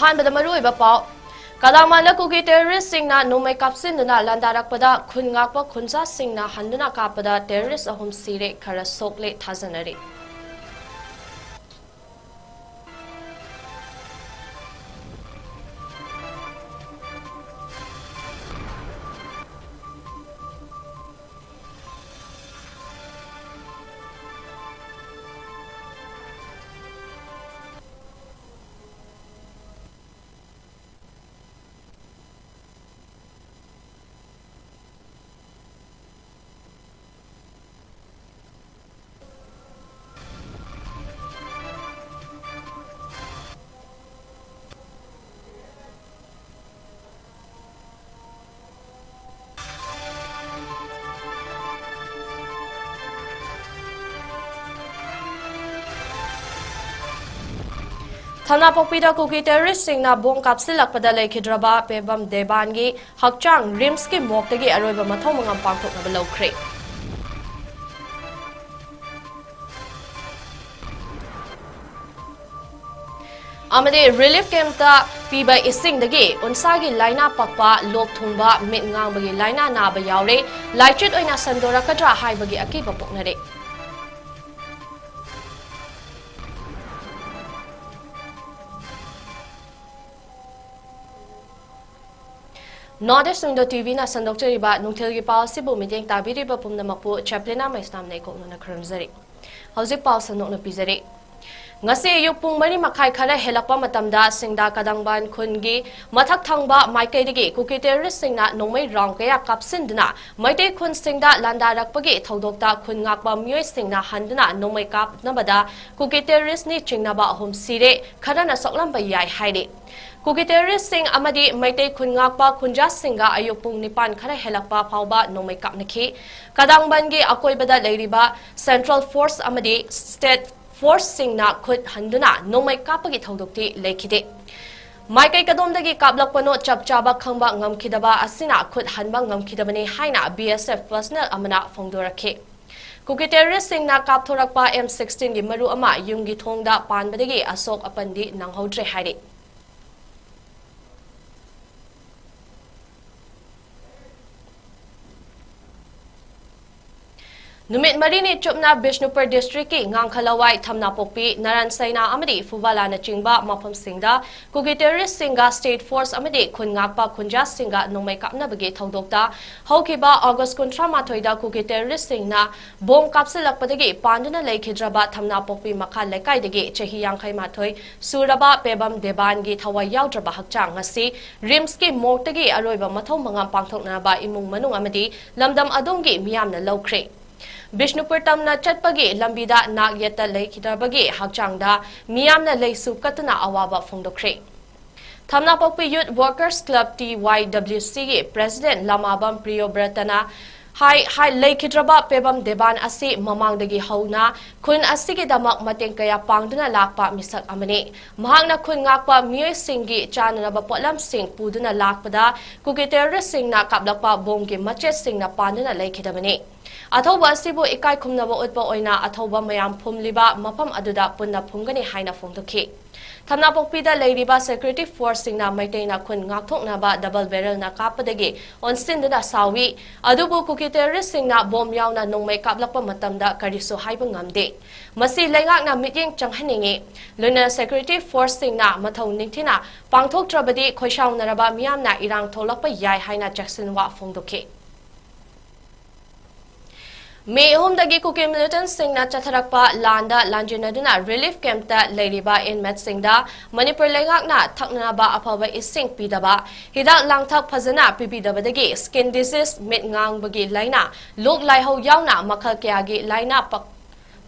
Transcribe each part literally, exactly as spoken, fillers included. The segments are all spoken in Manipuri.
ꯑꯍꯥꯟꯕꯗ ꯃꯔꯨꯑꯣꯏꯕ ꯄꯥꯎ꯫ ꯀꯗꯥꯡꯃꯥꯟꯗ ꯀꯨꯀꯤ ꯇꯦꯔꯣꯔꯤꯁꯁꯤꯡꯅ ꯅꯣꯡꯃꯩ ꯀꯥꯞꯁꯤꯟꯗꯨꯅ ꯂꯥꯟꯗꯥꯔꯛꯄꯗ ꯈꯨꯟ ꯉꯥꯛꯄ ꯈꯨꯟꯖꯥꯁꯤꯡꯅ ꯍꯟꯗꯨꯅ ꯀꯥꯞꯄꯗ ꯇꯦꯔꯣꯔꯤꯁ ꯑꯍꯨꯝ ꯁꯤꯔꯦ, ꯈꯔ ꯁꯣꯛꯂꯦ ꯊꯥꯖꯅꯔꯤ꯫ ꯊꯥꯡꯅꯥꯄꯣꯛꯄꯤꯗ ꯀꯨꯀꯤ ꯇꯦꯔꯣꯔꯤꯁꯁꯤꯡꯅ ꯕꯣꯝ ꯀꯥꯞꯁꯤꯜꯂꯛꯄꯗ ꯂꯩꯈꯤꯗ꯭ꯔꯕ ꯄꯦꯕꯝ ꯗꯦꯕꯥꯟꯒꯤ ꯍꯛꯆꯥꯡ ꯔꯤꯝꯁꯀꯤ ꯃꯣꯔꯒꯇꯒꯤ ꯑꯔꯣꯏꯕ ꯃꯊꯧ ꯃꯉꯝ ꯄꯥꯡꯊꯣꯛꯅꯕ ꯂꯧꯈ꯭ꯔꯦ꯫ ꯑꯃꯗꯤ ꯔꯤꯂꯤꯐ ꯀꯦꯝꯞꯇ ꯄꯤꯕ ꯏꯁꯤꯡꯗꯒꯤ ꯎꯟꯁꯥꯒꯤ ꯂꯥꯏꯅꯥ ꯄꯛꯄ, ꯂꯣꯛ ꯊꯨꯡꯕ, ꯃꯤꯠ ꯉꯥꯡꯕꯒꯤ ꯂꯥꯏꯅꯥ ꯅꯥꯕ ꯌꯥꯎꯔꯦ꯫ ꯂꯥꯏꯆꯠ ꯑꯣꯏꯅ ꯁꯟꯗꯣꯔꯛꯀꯗ꯭ꯔꯥ ꯍꯥꯏꯕꯒꯤ ꯑꯀꯤꯕ ꯄꯣꯛꯅꯔꯦ꯫ North East Window ꯇꯤ ꯚꯤꯅ ꯁꯟꯗꯣꯛꯆꯔꯤꯕ ꯅꯨꯡꯊꯤꯜꯒꯤ ꯄꯥꯎ ꯑꯁꯤꯕꯨ ꯃꯤꯠꯌꯦꯡ ꯇꯥꯕꯤꯔꯤꯕ ꯄꯨꯝꯅꯃꯛꯄꯨ ꯆꯦꯄ꯭ꯂꯤꯅꯥ ꯃꯩꯁꯅꯥꯝꯅ ꯏꯀꯣꯛꯅꯅ ꯈꯨꯔꯨꯝꯖꯔꯤ꯫ ꯍꯧꯖꯤꯛ ꯄꯥꯎ ꯁꯟꯗꯣꯛꯅ ꯄꯤꯖꯔꯤ꯫ ꯉꯁꯤ ꯑꯌꯨꯛ ꯄꯨꯡ ꯃꯔꯤ ꯃꯈꯥꯏ ꯈꯔ ꯍꯦꯜꯂꯛꯄ ꯃꯇꯝꯗ ꯁꯤꯡꯗꯥ ꯀꯗꯪꯕꯥꯟ ꯈꯨꯟꯒꯤ ꯃꯊꯛ ꯊꯪꯕ ꯃꯥꯏꯀꯩꯗꯒꯤ ꯀꯨꯀꯤ ꯇꯦꯔꯣꯔꯤꯁꯁꯤꯡꯅ ꯅꯣꯡꯃꯩ ꯔꯥꯎꯟ ꯀꯌꯥ ꯀꯥꯞꯁꯤꯟꯗꯨꯅ ꯃꯩꯇꯩ ꯈꯨꯟꯁꯤꯡꯗ ꯂꯥꯟꯗꯥꯔꯛꯄꯒꯤ ꯊꯧꯗꯣꯛꯇ ꯈꯨꯟ ꯉꯥꯛꯄ ꯃꯤꯑꯣꯏꯁꯤꯡꯅ ꯍꯟꯗꯨꯅ ꯅꯣꯡꯃꯩ ꯀꯥꯞꯅꯕꯗ ꯀꯨꯀꯤ ꯇꯦꯔꯣꯔꯤꯁꯅꯤ ꯆꯤꯡꯅꯕ ꯑꯍꯨꯝ ꯁꯤꯔꯦ, ꯈꯔꯅ ꯁꯣꯛꯂꯝꯕ ꯌꯥꯏ ꯍꯥꯏꯔꯤ꯫ ꯀꯨꯀꯤ ꯇꯦꯔꯣꯔꯤꯁꯁꯤꯡ ꯑꯃꯗꯤ ꯃꯩꯇꯩ ꯈꯨꯟ ꯉꯥꯛꯄ ꯈꯨꯟꯖꯥꯁꯤꯡꯒ ꯑꯌꯨꯛ ꯄꯨꯡ ꯅꯤꯄꯥꯟ ꯈꯔ ꯍꯦꯜꯂꯛꯄ ꯐꯥꯎꯕ ꯅꯣꯡꯃꯩ ꯀꯥꯞꯅꯈꯤ꯫ ꯀꯗꯥꯡꯕꯟꯒꯤ ꯑꯀꯣꯏꯕꯗ ꯂꯩꯔꯤꯕ ꯁꯦꯟꯇ꯭ꯔꯦꯜ ꯐꯣꯔꯁ ꯑꯃꯗꯤ ꯁ꯭ꯇꯦꯠ ꯐꯣꯔꯁꯁꯤꯡꯅ ꯈꯨꯠ ꯍꯟꯗꯨꯅ ꯅꯣꯡꯃꯩ ꯀꯥꯞꯄꯒꯤ ꯊꯧꯗꯣꯛꯇꯤ ꯂꯩꯈꯤꯗꯦ꯫ ꯃꯥꯏꯀꯩ ꯀꯗꯣꯝꯗꯒꯤ ꯀꯥꯞꯂꯛꯄꯅꯣ ꯆꯞ ꯆꯥꯕ ꯈꯪꯕ ꯉꯝꯈꯤꯗꯕ ꯑꯁꯤꯅ ꯈꯨꯠ ꯍꯟꯕ ꯉꯝꯈꯤꯗꯕꯅꯤ ꯍꯥꯏꯅ ꯕꯤ ꯑꯦꯁ ꯑꯦꯐ ꯄꯔꯁꯅꯦꯜ ꯑꯃꯅ ꯐꯣꯡꯗꯣꯔꯛꯈꯤ꯫ ꯀꯨꯀꯤ ꯇꯦꯔꯣꯔꯤꯁꯁꯤꯡꯅ ꯀꯥꯞꯊꯣꯔꯛꯄ ꯑꯦꯝ ꯁꯤꯛꯁꯇꯤꯟꯒꯤ ꯃꯔꯨ ꯑꯃ ꯌꯨꯝꯒꯤ ꯊꯣꯡꯗ ꯄꯥꯟꯕꯗꯒꯤ ꯑꯁꯣꯛ ꯑꯄꯟꯗꯤ ꯅꯪꯍꯧꯗ꯭ꯔꯦ ꯍꯥꯏꯔꯤ꯫ ꯅꯨꯃꯤꯠ ꯃꯔꯤꯅꯤ ꯆꯨꯞꯅ ꯕꯤꯁꯅꯨꯄꯨꯔ ꯗꯤꯁꯇ꯭ꯔꯤꯛꯀꯤ ꯉꯥꯡꯈꯂꯋꯥꯏ, ꯊꯝꯅꯥꯄꯣꯛꯄꯤ, ꯅꯔꯥꯟ ꯁꯩꯅꯥ ꯑꯃꯗꯤ ꯐꯨꯕꯥꯂꯥꯅꯆꯤꯡꯕ ꯃꯐꯝꯁꯤꯡꯗ ꯀꯨꯀꯤ ꯇꯦꯔꯣꯔꯤꯁꯁꯤꯡꯒ ꯁ꯭ꯇꯦꯠ ꯐꯣꯔꯁ ꯑꯃꯗꯤ ꯈꯨꯟ ꯉꯥꯛꯄ ꯈꯨꯟꯖꯥꯁꯤꯡꯒ ꯅꯣꯡꯃꯩ ꯀꯥꯞꯅꯕꯒꯤ ꯊꯧꯗꯣꯛꯇ ꯍꯧꯈꯤꯕ ꯑꯣꯒꯁ ꯀꯨꯟꯊ꯭ꯔꯥ ꯃꯥꯊꯣꯏꯗ ꯀꯨꯀꯤ ꯇꯦꯔꯣꯔꯤꯁꯁꯤꯡꯅ ꯕꯣꯝ ꯀꯥꯞꯁꯤꯜꯂꯛꯄꯗꯒꯤ ꯄꯥꯟꯗꯨꯅ ꯂꯩꯈꯤꯗ꯭ꯔꯕ ꯊꯝꯅꯥꯄꯣꯛꯄꯤ ꯃꯈꯥ ꯂꯩꯀꯥꯏꯗꯒꯤ ꯆꯍꯤ ꯌꯥꯡꯈꯩ ꯃꯥꯊꯣꯏ ꯁꯨꯔꯕ ꯄꯦꯕꯝ ꯗꯦꯕꯥꯟꯒꯤ ꯊꯋꯥꯏ ꯌꯥꯎꯗ꯭ꯔꯕ ꯍꯛꯆꯥꯡ ꯉꯁꯤ ꯔꯤꯝꯁꯀꯤ ꯃꯣꯔꯒꯇꯒꯤ ꯑꯔꯣꯏꯕ ꯃꯊꯧ ꯃꯉꯝ ꯄꯥꯡꯊꯣꯛꯅꯕ ꯏꯃꯨꯡ ꯃꯅꯨꯡ ꯑꯃꯗꯤ ꯂꯝꯗꯝ ꯑꯗꯨꯝꯒꯤ ꯃꯤꯌꯥꯝꯅ ꯂꯧꯈ꯭ꯔꯦ꯫ ꯕꯤꯁꯅꯨꯄꯨꯔ ꯇꯝꯅ ꯆꯠꯄꯒꯤ ꯂꯝꯕꯤꯗ ꯅꯥꯛ ꯌꯦꯠꯇ ꯂꯩꯈꯤꯗꯕꯒꯤ ꯍꯛꯆꯥꯡꯗ ꯃꯤꯌꯥꯝꯅ ꯂꯩꯁꯨ ꯀꯠꯇꯨꯅ ꯑꯋꯥꯕ ꯐꯣꯡꯗꯣꯛꯈ꯭ꯔꯦ꯫ ꯊꯝꯅꯥꯄꯣꯛꯄꯤ ꯌꯨꯠ ꯋꯥꯔꯀꯔꯁ ꯀ꯭ꯂꯕ, ꯇꯤ ꯋꯥꯏ ꯗꯕ꯭ꯂꯤꯎ ꯁꯤꯒꯤ ꯄ꯭ꯔꯦꯁꯤꯗꯦꯟꯠ ꯂꯃꯥꯕꯝ ꯄ꯭ꯔꯤꯌꯣꯕ꯭ꯔꯇꯅ ꯍꯥꯏ, ꯍꯥꯏ, ꯂꯩꯈꯤꯗ꯭ꯔꯕ ꯄꯦꯕꯝ ꯗꯦꯕꯥꯟ ꯑꯁꯤ ꯃꯃꯥꯡꯗꯒꯤ ꯍꯧꯅ ꯈꯨꯟ ꯑꯁꯤꯒꯤꯗꯃꯛ ꯃꯇꯦꯡ ꯀꯌꯥ ꯄꯥꯡꯗꯨꯅ ꯂꯥꯛꯄ ꯃꯤꯁꯛ ꯑꯃꯅꯤ꯫ ꯃꯍꯥꯛꯅ ꯈꯨꯟ ꯉꯥꯛꯄ ꯃꯤꯑꯣꯏꯁꯤꯡꯒꯤ ꯆꯥꯅꯅꯕ ꯄꯣꯠꯂꯝꯁꯤꯡ ꯄꯨꯗꯨꯅ ꯂꯥꯛꯄꯗ ꯀꯨꯀꯤ ꯇꯦꯔꯣꯔꯤꯁꯁꯤꯡꯅ ꯀꯥꯞꯂꯛꯄ ꯕꯣꯝꯒꯤ ꯃꯆꯦꯠꯁꯤꯡꯅ ꯄꯥꯟꯗꯨꯅ ꯂꯩꯈꯤꯗꯕꯅꯤ꯫ ꯑꯊꯧꯕ ꯑꯁꯤꯕꯨ ꯏꯀꯥꯏ ꯈꯨꯝꯅꯕ ꯎꯠꯄ ꯑꯣꯏꯅ ꯑꯊꯧꯕ ꯃꯌꯥꯝ ꯐꯨꯝꯂꯤꯕ ꯃꯐꯝ ꯑꯗꯨꯗ ꯄꯨꯟꯅ ꯐꯨꯝꯒꯅꯤ ꯍꯥꯏꯅ ꯐꯣꯡꯗꯣꯛꯈꯤ꯫ ꯊꯝꯅꯥꯄꯣꯛꯄꯤꯗ ꯂꯩꯔꯤꯕ ꯁꯦꯀ꯭ꯌꯨꯔꯤꯇꯤ ꯐꯣꯔꯁꯁꯤꯡꯅ ꯃꯩꯇꯩꯅ ꯈꯨꯟ ꯉꯥꯛꯊꯣꯛꯅꯕ ꯗꯕꯜ ꯕꯦꯔꯦꯜꯅ ꯀꯥꯞꯄꯗꯒꯤ ꯑꯣꯟꯁꯤꯟꯗꯨꯅ ꯁꯥꯎꯏ꯫ ꯑꯗꯨꯕꯨ ꯀꯨꯀꯤ ꯇꯦꯔꯣꯔꯤꯁꯁꯤꯡꯅ ꯕꯣꯝ ꯌꯥꯎꯅ ꯅꯣꯡꯃꯩ ꯀꯥꯞꯂꯛꯄ ꯃꯇꯝꯗ ꯀꯔꯤꯁꯨ ꯍꯥꯏꯕ ꯉꯝꯗꯦ꯫ ꯃꯁꯤ ꯂꯩꯉꯥꯛꯅ ꯃꯤꯠꯌꯦꯡ ꯆꯪꯍꯟꯅꯤꯡꯏ꯫ ꯂꯣꯏꯅꯅ ꯁꯦꯀ꯭ꯌꯨꯔꯤꯇꯤ ꯐꯣꯔꯁꯁꯤꯡꯅ ꯃꯊꯧ ꯅꯤꯡꯊꯤꯅ ꯄꯥꯡꯊꯣꯛꯇ꯭ꯔꯕꯗꯤ ꯈꯣꯏꯁꯥꯎꯅꯔꯕ ꯃꯤꯌꯥꯝꯅ ꯏꯔꯥꯡ ꯊꯣꯛꯂꯛꯄ ꯌꯥꯏ ꯍꯥꯏꯅ ꯆꯦꯛꯁꯤꯟꯋꯥ ꯐꯣꯡꯗꯣꯛꯈꯤ꯫ ꯃꯦ ꯑꯍꯨꯝꯗꯒꯤ ꯀꯨꯀꯤ ꯃꯤꯂꯤꯇꯦꯟꯠꯁꯤꯡꯅ ꯆꯠꯊꯔꯛꯄ ꯂꯥꯟꯗ ꯂꯥꯟꯖꯦꯟꯅꯗꯨꯅ ꯔꯤꯂꯤꯐ ꯀꯦꯝꯞꯇ ꯂꯩꯔꯤꯕ ꯏꯟꯃꯦꯠꯁꯤꯡꯗ ꯃꯅꯤꯄꯨꯔ ꯂꯩꯉꯥꯛꯅ ꯊꯛꯅꯅꯕ ꯑꯐꯕ ꯏꯁꯤꯡ ꯄꯤꯗꯕ, ꯍꯤꯗꯥꯛ ꯂꯥꯡꯊꯛ ꯐꯖꯅ ꯄꯤꯕꯤꯗꯕꯗꯒꯤ ꯁ꯭ꯀꯤꯟ ꯗꯤꯖꯤꯖ, ꯃꯤꯠ ꯉꯥꯡꯕꯒꯤ ꯂꯥꯏꯅꯥ, ꯂꯣꯛ ꯂꯥꯏꯍꯧ ꯌꯥꯎꯅ ꯃꯈꯜ ꯀꯌꯥꯒꯤ ꯂꯥꯏꯅꯥ ꯄꯛ-,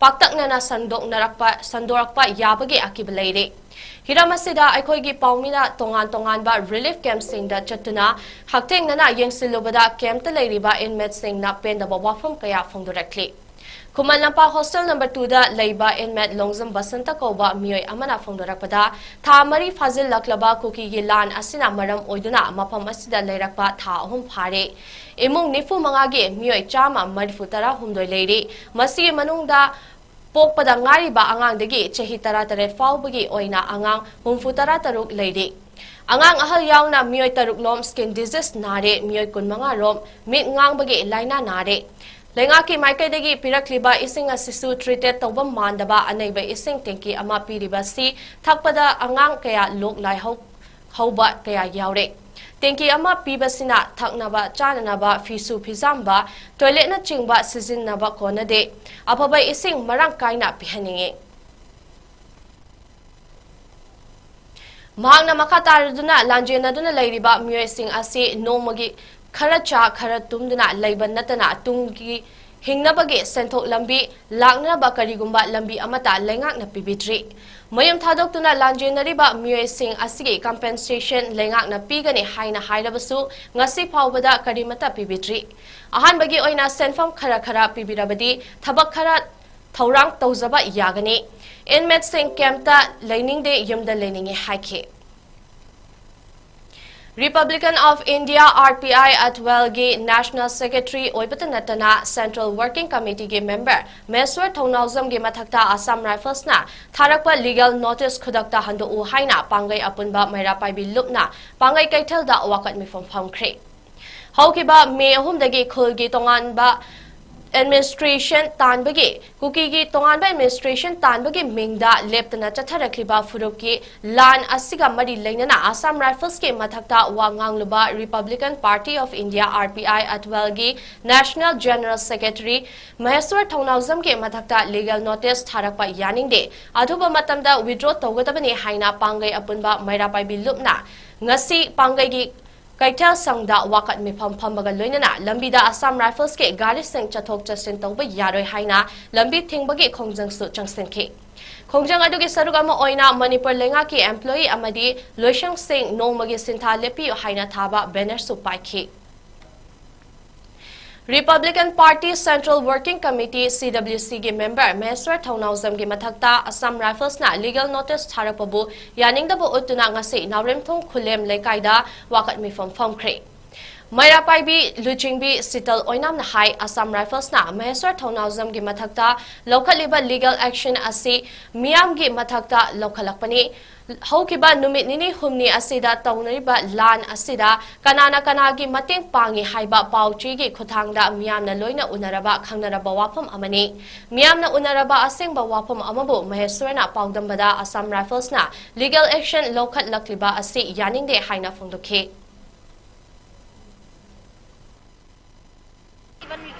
ꯄꯥꯛꯇꯛꯅꯅ ꯁꯟꯗꯣꯛꯅꯔꯛꯄ, ꯁꯟꯗꯣꯔꯛꯄ ꯌꯥꯕꯒꯤ ꯑꯀꯤꯕ ꯂꯩꯔꯤ꯫ ꯍꯤꯔꯝ ꯑꯁꯤꯗ ꯑꯩꯈꯣꯏꯒꯤ ꯄꯥꯎꯃꯤꯅ ꯇꯣꯉꯥꯟ ꯇꯣꯉꯥꯟꯕ ꯔꯤꯂꯤꯐ ꯀꯦꯝꯞꯁꯤꯡꯗ ꯆꯠꯇꯨꯅ ꯍꯛꯊꯦꯡꯅꯅ ꯌꯦꯡꯁꯤꯜꯂꯨꯕꯗ ꯀꯦꯝꯞꯇ ꯂꯩꯔꯤꯕ ꯏꯟꯃꯦꯠꯁꯤꯡꯅ ꯄꯦꯟꯗꯕ ꯋꯥꯐꯝ ꯀꯌꯥ ꯐꯣꯡꯗꯣꯔꯛꯂꯤ꯫ ꯈꯨꯃꯟ ꯂꯝꯄꯥꯛ ꯍꯣꯁꯇꯦꯜ ꯅꯝꯕꯔ ꯇꯨꯗ ꯂꯩꯕ ꯏꯟꯃꯦꯠ ꯂꯣꯡꯖꯝ ꯕꯁꯟꯇ ꯀꯧꯕ ꯃꯤꯑꯣꯏ ꯑꯃꯅ ꯐꯣꯡꯗꯣꯔꯛꯄꯗ, ꯊꯥ ꯃꯔꯤ ꯐꯥꯖꯤꯜꯂꯛꯂꯕ ꯀꯨꯀꯤꯒꯤ ꯂꯥꯟ ꯑꯁꯤꯅ ꯃꯔꯝ ꯑꯣꯏꯗꯨꯅ ꯃꯐꯝ ꯑꯁꯤꯗ ꯂꯩꯔꯛꯄ ꯊꯥ ꯑꯍꯨꯝ ꯐꯥꯔꯦ꯫ ꯏꯃꯨꯡ ꯅꯤꯐꯨ ꯃꯉꯥꯒꯤ ꯃꯤꯑꯣꯏ ꯆꯥꯝꯃ ꯃꯔꯤꯐꯨ ꯇꯔꯥ ꯍꯨꯝꯗꯣꯏ ꯂꯩꯔꯤ꯫ ꯃꯁꯤꯒꯤ ꯃꯅꯨꯡꯗ ꯄꯣꯛꯄꯗ ꯉꯥꯏꯔꯤꯕ ꯑꯉꯥꯡꯗꯒꯤ ꯆꯍꯤ ꯇꯔꯥꯇꯔꯦꯠ ꯐꯥꯎꯕꯒꯤ ꯑꯣꯏꯅ ꯑꯉꯥꯡ ꯍꯨꯝꯐꯨ ꯇꯔꯥ ꯇꯔꯨꯛ ꯂꯩꯔꯤ꯫ ꯑꯉꯥꯡ ꯑꯍꯜ ꯌꯥꯎꯅ ꯃꯤꯑꯣꯏ ꯇꯔꯨꯛ ꯂꯣꯝ ꯁ꯭ꯀꯤꯟ ꯗꯤꯖꯤꯖ ꯅꯥꯔꯦ, ꯃꯤꯑꯣꯏ ꯀꯨꯟꯃꯉꯥ ꯔꯣꯝ ꯃꯤꯠ ꯉꯥꯡꯕꯒꯤ ꯂꯥꯏꯅꯥ ꯅꯥꯔꯦ꯫ ꯂꯩꯉꯥꯛꯀꯤ ꯃꯥꯏꯀꯩꯗꯒꯤ ꯄꯤꯔꯛꯂꯤꯕ ꯏꯁꯤꯡ ꯑꯁꯤꯁꯨ treated ꯇꯧꯕ ꯃꯥꯟꯗꯕ ꯑꯅꯩꯕ ꯏꯁꯤꯡ ꯇꯦꯡꯀꯤ ꯑꯃ ꯄꯤꯔꯤꯕ ꯑꯁꯤ ꯊꯛꯄꯗ ꯑꯉꯥꯡ ꯀꯌꯥ ꯂꯣꯛ ꯂꯥꯏꯍꯧ ꯍꯧꯕ ꯀꯌꯥ ꯌꯥꯎꯔꯦ꯫ ꯇꯦꯡꯀꯤ ꯑꯃ ꯄꯤꯕꯁꯤꯅ ꯊꯛꯅꯕ, ꯆꯥꯅꯅꯕ, ꯐꯤꯁꯨ ꯐꯤꯖꯥꯝꯕ, toiletꯅꯆꯤꯡꯕ ꯁꯤꯖꯤꯟꯅꯕ ꯀꯣꯟꯅꯗꯦ꯫ ꯑꯐꯕ ꯏꯁꯤꯡ ꯃꯔꯥꯡ ꯀꯥꯏꯅ ꯄꯤꯍꯟꯅꯤꯡꯏ꯫ ꯃꯍꯥꯛꯅ ꯃꯈꯥ ꯇꯥꯔꯗꯨꯅ ꯂꯥꯟꯖꯦꯟꯅꯗꯨꯅ ꯂꯩꯔꯤꯕ ꯃꯤꯑꯣꯏꯁꯤꯡ ꯑꯁꯤ ꯅꯣꯡꯃꯒꯤ ꯈꯔ ꯆꯥ ꯈꯔ ꯇꯨꯝꯗꯨꯅ ꯂꯩꯕ ꯅꯠꯇꯅ ꯇꯨꯡꯒꯤ ꯍꯤꯡꯅꯕꯒꯤ ꯁꯦꯟꯊꯣꯛ ꯂꯝꯕꯤ ꯂꯥꯛꯅꯕ ꯀꯔꯤꯒꯨꯝꯕ ꯂꯝꯕꯤ ꯑꯃꯠꯇ ꯂꯩꯉꯥꯛꯅ ꯄꯤꯕꯤꯗ꯭ꯔꯤ꯫ ꯃꯌꯨꯝ ꯊꯥꯗꯣꯛꯇꯨꯅ ꯂꯥꯟꯖꯦꯟꯅꯔꯤꯕ ꯃꯤꯑꯣꯏꯁꯤꯡ ꯑꯁꯤꯒꯤ compensation ꯂꯩꯉꯥꯛꯅ ꯄꯤꯒꯅꯤ ꯍꯥꯏꯅ ꯍꯥꯏꯔꯕꯁꯨ ꯉꯁꯤ ꯐꯥꯎꯕꯗ ꯀꯔꯤꯃꯠꯇ ꯄꯤꯕꯤꯗ꯭ꯔꯤ꯫ ꯑꯍꯥꯟꯕꯒꯤ ꯑꯣꯏꯅ ꯁꯦꯟꯐꯝ ꯈꯔ ꯈꯔ ꯄꯤꯕꯤꯔꯕꯗꯤ ꯊꯕꯛ ꯈꯔ ꯊꯧꯔꯥꯡ ꯇꯧꯖꯕ ꯌꯥꯒꯅꯤ꯫ Inmateꯁꯤꯡ campꯇ ꯂꯩꯅꯤꯡꯗꯦ, ꯌꯨꯝꯗ ꯂꯩꯅꯤꯡꯉꯤ ꯍꯥꯏꯈꯤ꯫ Republican of India, R P I, ꯑꯠꯋꯦꯜꯒꯤ National Secretary ꯑꯣꯏꯕꯇ ꯅꯠꯇꯅ Central Working Committeeꯒꯤ member ꯃꯍꯦꯁ꯭ꯋꯔ ꯊꯧꯅꯥꯎꯖꯝꯒꯤ ꯃꯊꯛꯇ Assam Riflesꯅ ꯊꯥꯔꯛꯄ legal notice ꯈꯨꯗꯛꯇ ꯍꯟꯗꯣꯛꯎ ꯍꯥꯏꯅ ꯄꯥꯡꯒꯩ ꯑꯄꯨꯟꯕ ꯃꯩꯔꯥ ꯄꯥꯏꯕꯤ ꯂꯨꯞꯅ ꯄꯥꯡꯒꯩ ꯀꯩꯊꯦꯜꯗ ꯋꯥꯀꯠ ꯃꯤꯐꯝ ꯐꯝꯈ꯭ꯔꯦ꯫ ꯍꯧꯈꯤꯕ ꯃꯦ ꯑꯍꯨꯝꯗꯒꯤ ꯈꯨꯜꯒꯤ ꯇꯣꯉꯥꯟꯕ administration ꯇꯥꯟꯕꯒꯤ, ꯀꯨꯀꯤꯒꯤ ꯇꯣꯉꯥꯟꯕ administration ꯇꯥꯟꯕꯒꯤ ꯃꯤꯡꯗ ꯂꯦꯞꯇꯅ ꯆꯠꯊꯔꯛꯂꯤꯕ ꯐꯨꯔꯨꯞꯀꯤ ꯂꯥꯟ ꯑꯁꯤꯒ ꯃꯔꯤ ꯂꯩꯅꯅ Assam Riflesꯀꯤ ꯃꯊꯛꯇ ꯋꯥ ꯉꯥꯡꯂꯨꯕ Republican Party of India, R P I, ꯑꯠꯋꯦꯜꯒꯤ National General Secretary ꯃꯍꯦꯁ꯭ꯋꯔ ꯊꯧꯅꯥꯎꯖꯝꯒꯤ ꯃꯊꯛꯇ legal notice ꯊꯥꯔꯛꯄ ꯌꯥꯅꯤꯡꯗꯦ꯫ ꯑꯊꯨꯕ ꯃꯇꯝꯗ withdraw ꯇꯧꯒꯗꯕꯅꯤ ꯍꯥꯏꯅ ꯄꯥꯡꯒꯩ ꯑꯄꯨꯟꯕ ꯃꯩꯔꯥ ꯄꯥꯏꯕꯤ ꯂꯨꯞꯅ ꯉꯁꯤ ꯄꯥꯡꯒꯩꯒꯤ ꯀꯩꯊꯦꯜ ꯁꯪꯗ ꯋꯥꯀꯠ ꯃꯤꯐꯝ ꯐꯝꯕꯒ ꯂꯣꯏꯅꯅ ꯂꯝꯕꯤꯗ Assam Riflesꯀꯤ ꯒꯥꯔꯤꯁꯤꯡ ꯆꯠꯊꯣꯛ ꯆꯠꯁꯤꯟ ꯇꯧꯕ ꯌꯥꯔꯣꯏ ꯍꯥꯏꯅ ꯂꯝꯕꯤ ꯊꯤꯡꯕꯒꯤ ꯈꯣꯡꯖꯪꯁꯨ ꯆꯪꯁꯤꯟꯈꯤ꯫ ꯈꯣꯡꯖꯪ ꯑꯗꯨꯒꯤ ꯁꯔꯨꯛ ꯑꯃ ꯑꯣꯏꯅ ꯃꯅꯤꯄꯨꯔ ꯂꯩꯉꯥꯛꯀꯤ employee ꯑꯃꯗꯤ ꯂꯣꯏꯁꯪꯁꯤꯡ ꯅꯣꯡꯃꯒꯤ ꯁꯤꯟꯊꯥ ꯂꯦꯞꯄꯤꯌꯨ ꯍꯥꯏꯅ ꯊꯥꯕ bannerꯁꯨ ꯄꯥꯏꯈꯤ꯫ Republican Party Central Working Committee, C W Cꯒꯤ member ꯃꯍꯦꯁ꯭ꯋꯔ ꯊꯧꯅꯥꯎꯖꯝꯒꯤ ꯃꯊꯛꯇ Assam Riflesꯅ legal notice ꯊꯥꯔꯛꯄꯕꯨ ꯌꯥꯅꯤꯡꯗꯕ ꯎꯠꯇꯨꯅ ꯉꯁꯤ ꯅꯥꯎꯔꯦꯝꯊꯣꯡ ꯈꯨꯂꯦꯝ ꯂꯩꯀꯥꯏꯗ ꯋꯥꯀꯠ ꯃꯤꯐꯝ ꯐꯝꯈ꯭ꯔꯦ꯫ ꯃꯩꯔꯥ ꯄꯥꯏꯕꯤ ꯂꯨꯆꯤꯡꯕꯤ ꯁꯤꯇꯜ ꯑꯣꯏꯅꯥꯝꯅ ꯍꯥꯏ, ꯑꯁꯥꯝ ꯔꯥꯏꯐꯜꯁꯅ ꯃꯍꯦꯁ꯭ꯋꯔ ꯊꯧꯅꯥꯎꯖꯝꯒꯤ ꯃꯊꯛꯇ ꯂꯧꯈꯠꯂꯤꯕ ꯂꯤꯒꯦꯜ ꯑꯦꯛꯁꯟ ꯑꯁꯤ ꯃꯤꯌꯥꯝꯒꯤ ꯃꯊꯛꯇ ꯂꯧꯈꯠꯂꯛꯄꯅꯤ꯫ ꯍꯧꯈꯤꯕ ꯅꯨꯃꯤꯠ ꯅꯤꯅꯤ ꯍꯨꯝꯅꯤ ꯑꯁꯤꯗ ꯇꯧꯅꯔꯤꯕ ꯂꯥꯟ ꯑꯁꯤꯗ ꯀꯅꯥꯅ ꯀꯅꯥꯒꯤ ꯃꯇꯦꯡ ꯄꯥꯡꯉꯤ ꯍꯥꯏꯕ ꯄꯥꯎ ꯆꯦꯒꯤ ꯈꯨꯠꯊꯥꯡꯗ ꯃꯤꯌꯥꯝꯅ ꯂꯣꯏꯅ ꯎꯅꯔꯕ, ꯈꯪꯅꯔꯕ ꯋꯥꯐꯝ ꯑꯃꯅꯤ꯫ ꯃꯤꯌꯥꯝꯅ ꯎꯅꯔꯕ ꯑꯁꯦꯡꯕ ꯋꯥꯐꯝ ꯑꯃꯕꯨ ꯃꯍꯦꯁ꯭ꯋꯔꯅ ꯄꯥꯎꯗꯝꯕꯗ ꯑꯁꯥꯝ ꯔꯥꯏꯐꯜꯁꯅ ꯂꯤꯒꯦꯜ ꯑꯦꯛꯁꯟ ꯂꯧꯈꯠꯂꯛꯂꯤꯕ ꯑꯁꯤ ꯌꯥꯅꯤꯡꯗꯦ ꯍꯥꯏꯅ ꯐꯣꯡꯗꯣꯛꯈꯤ꯫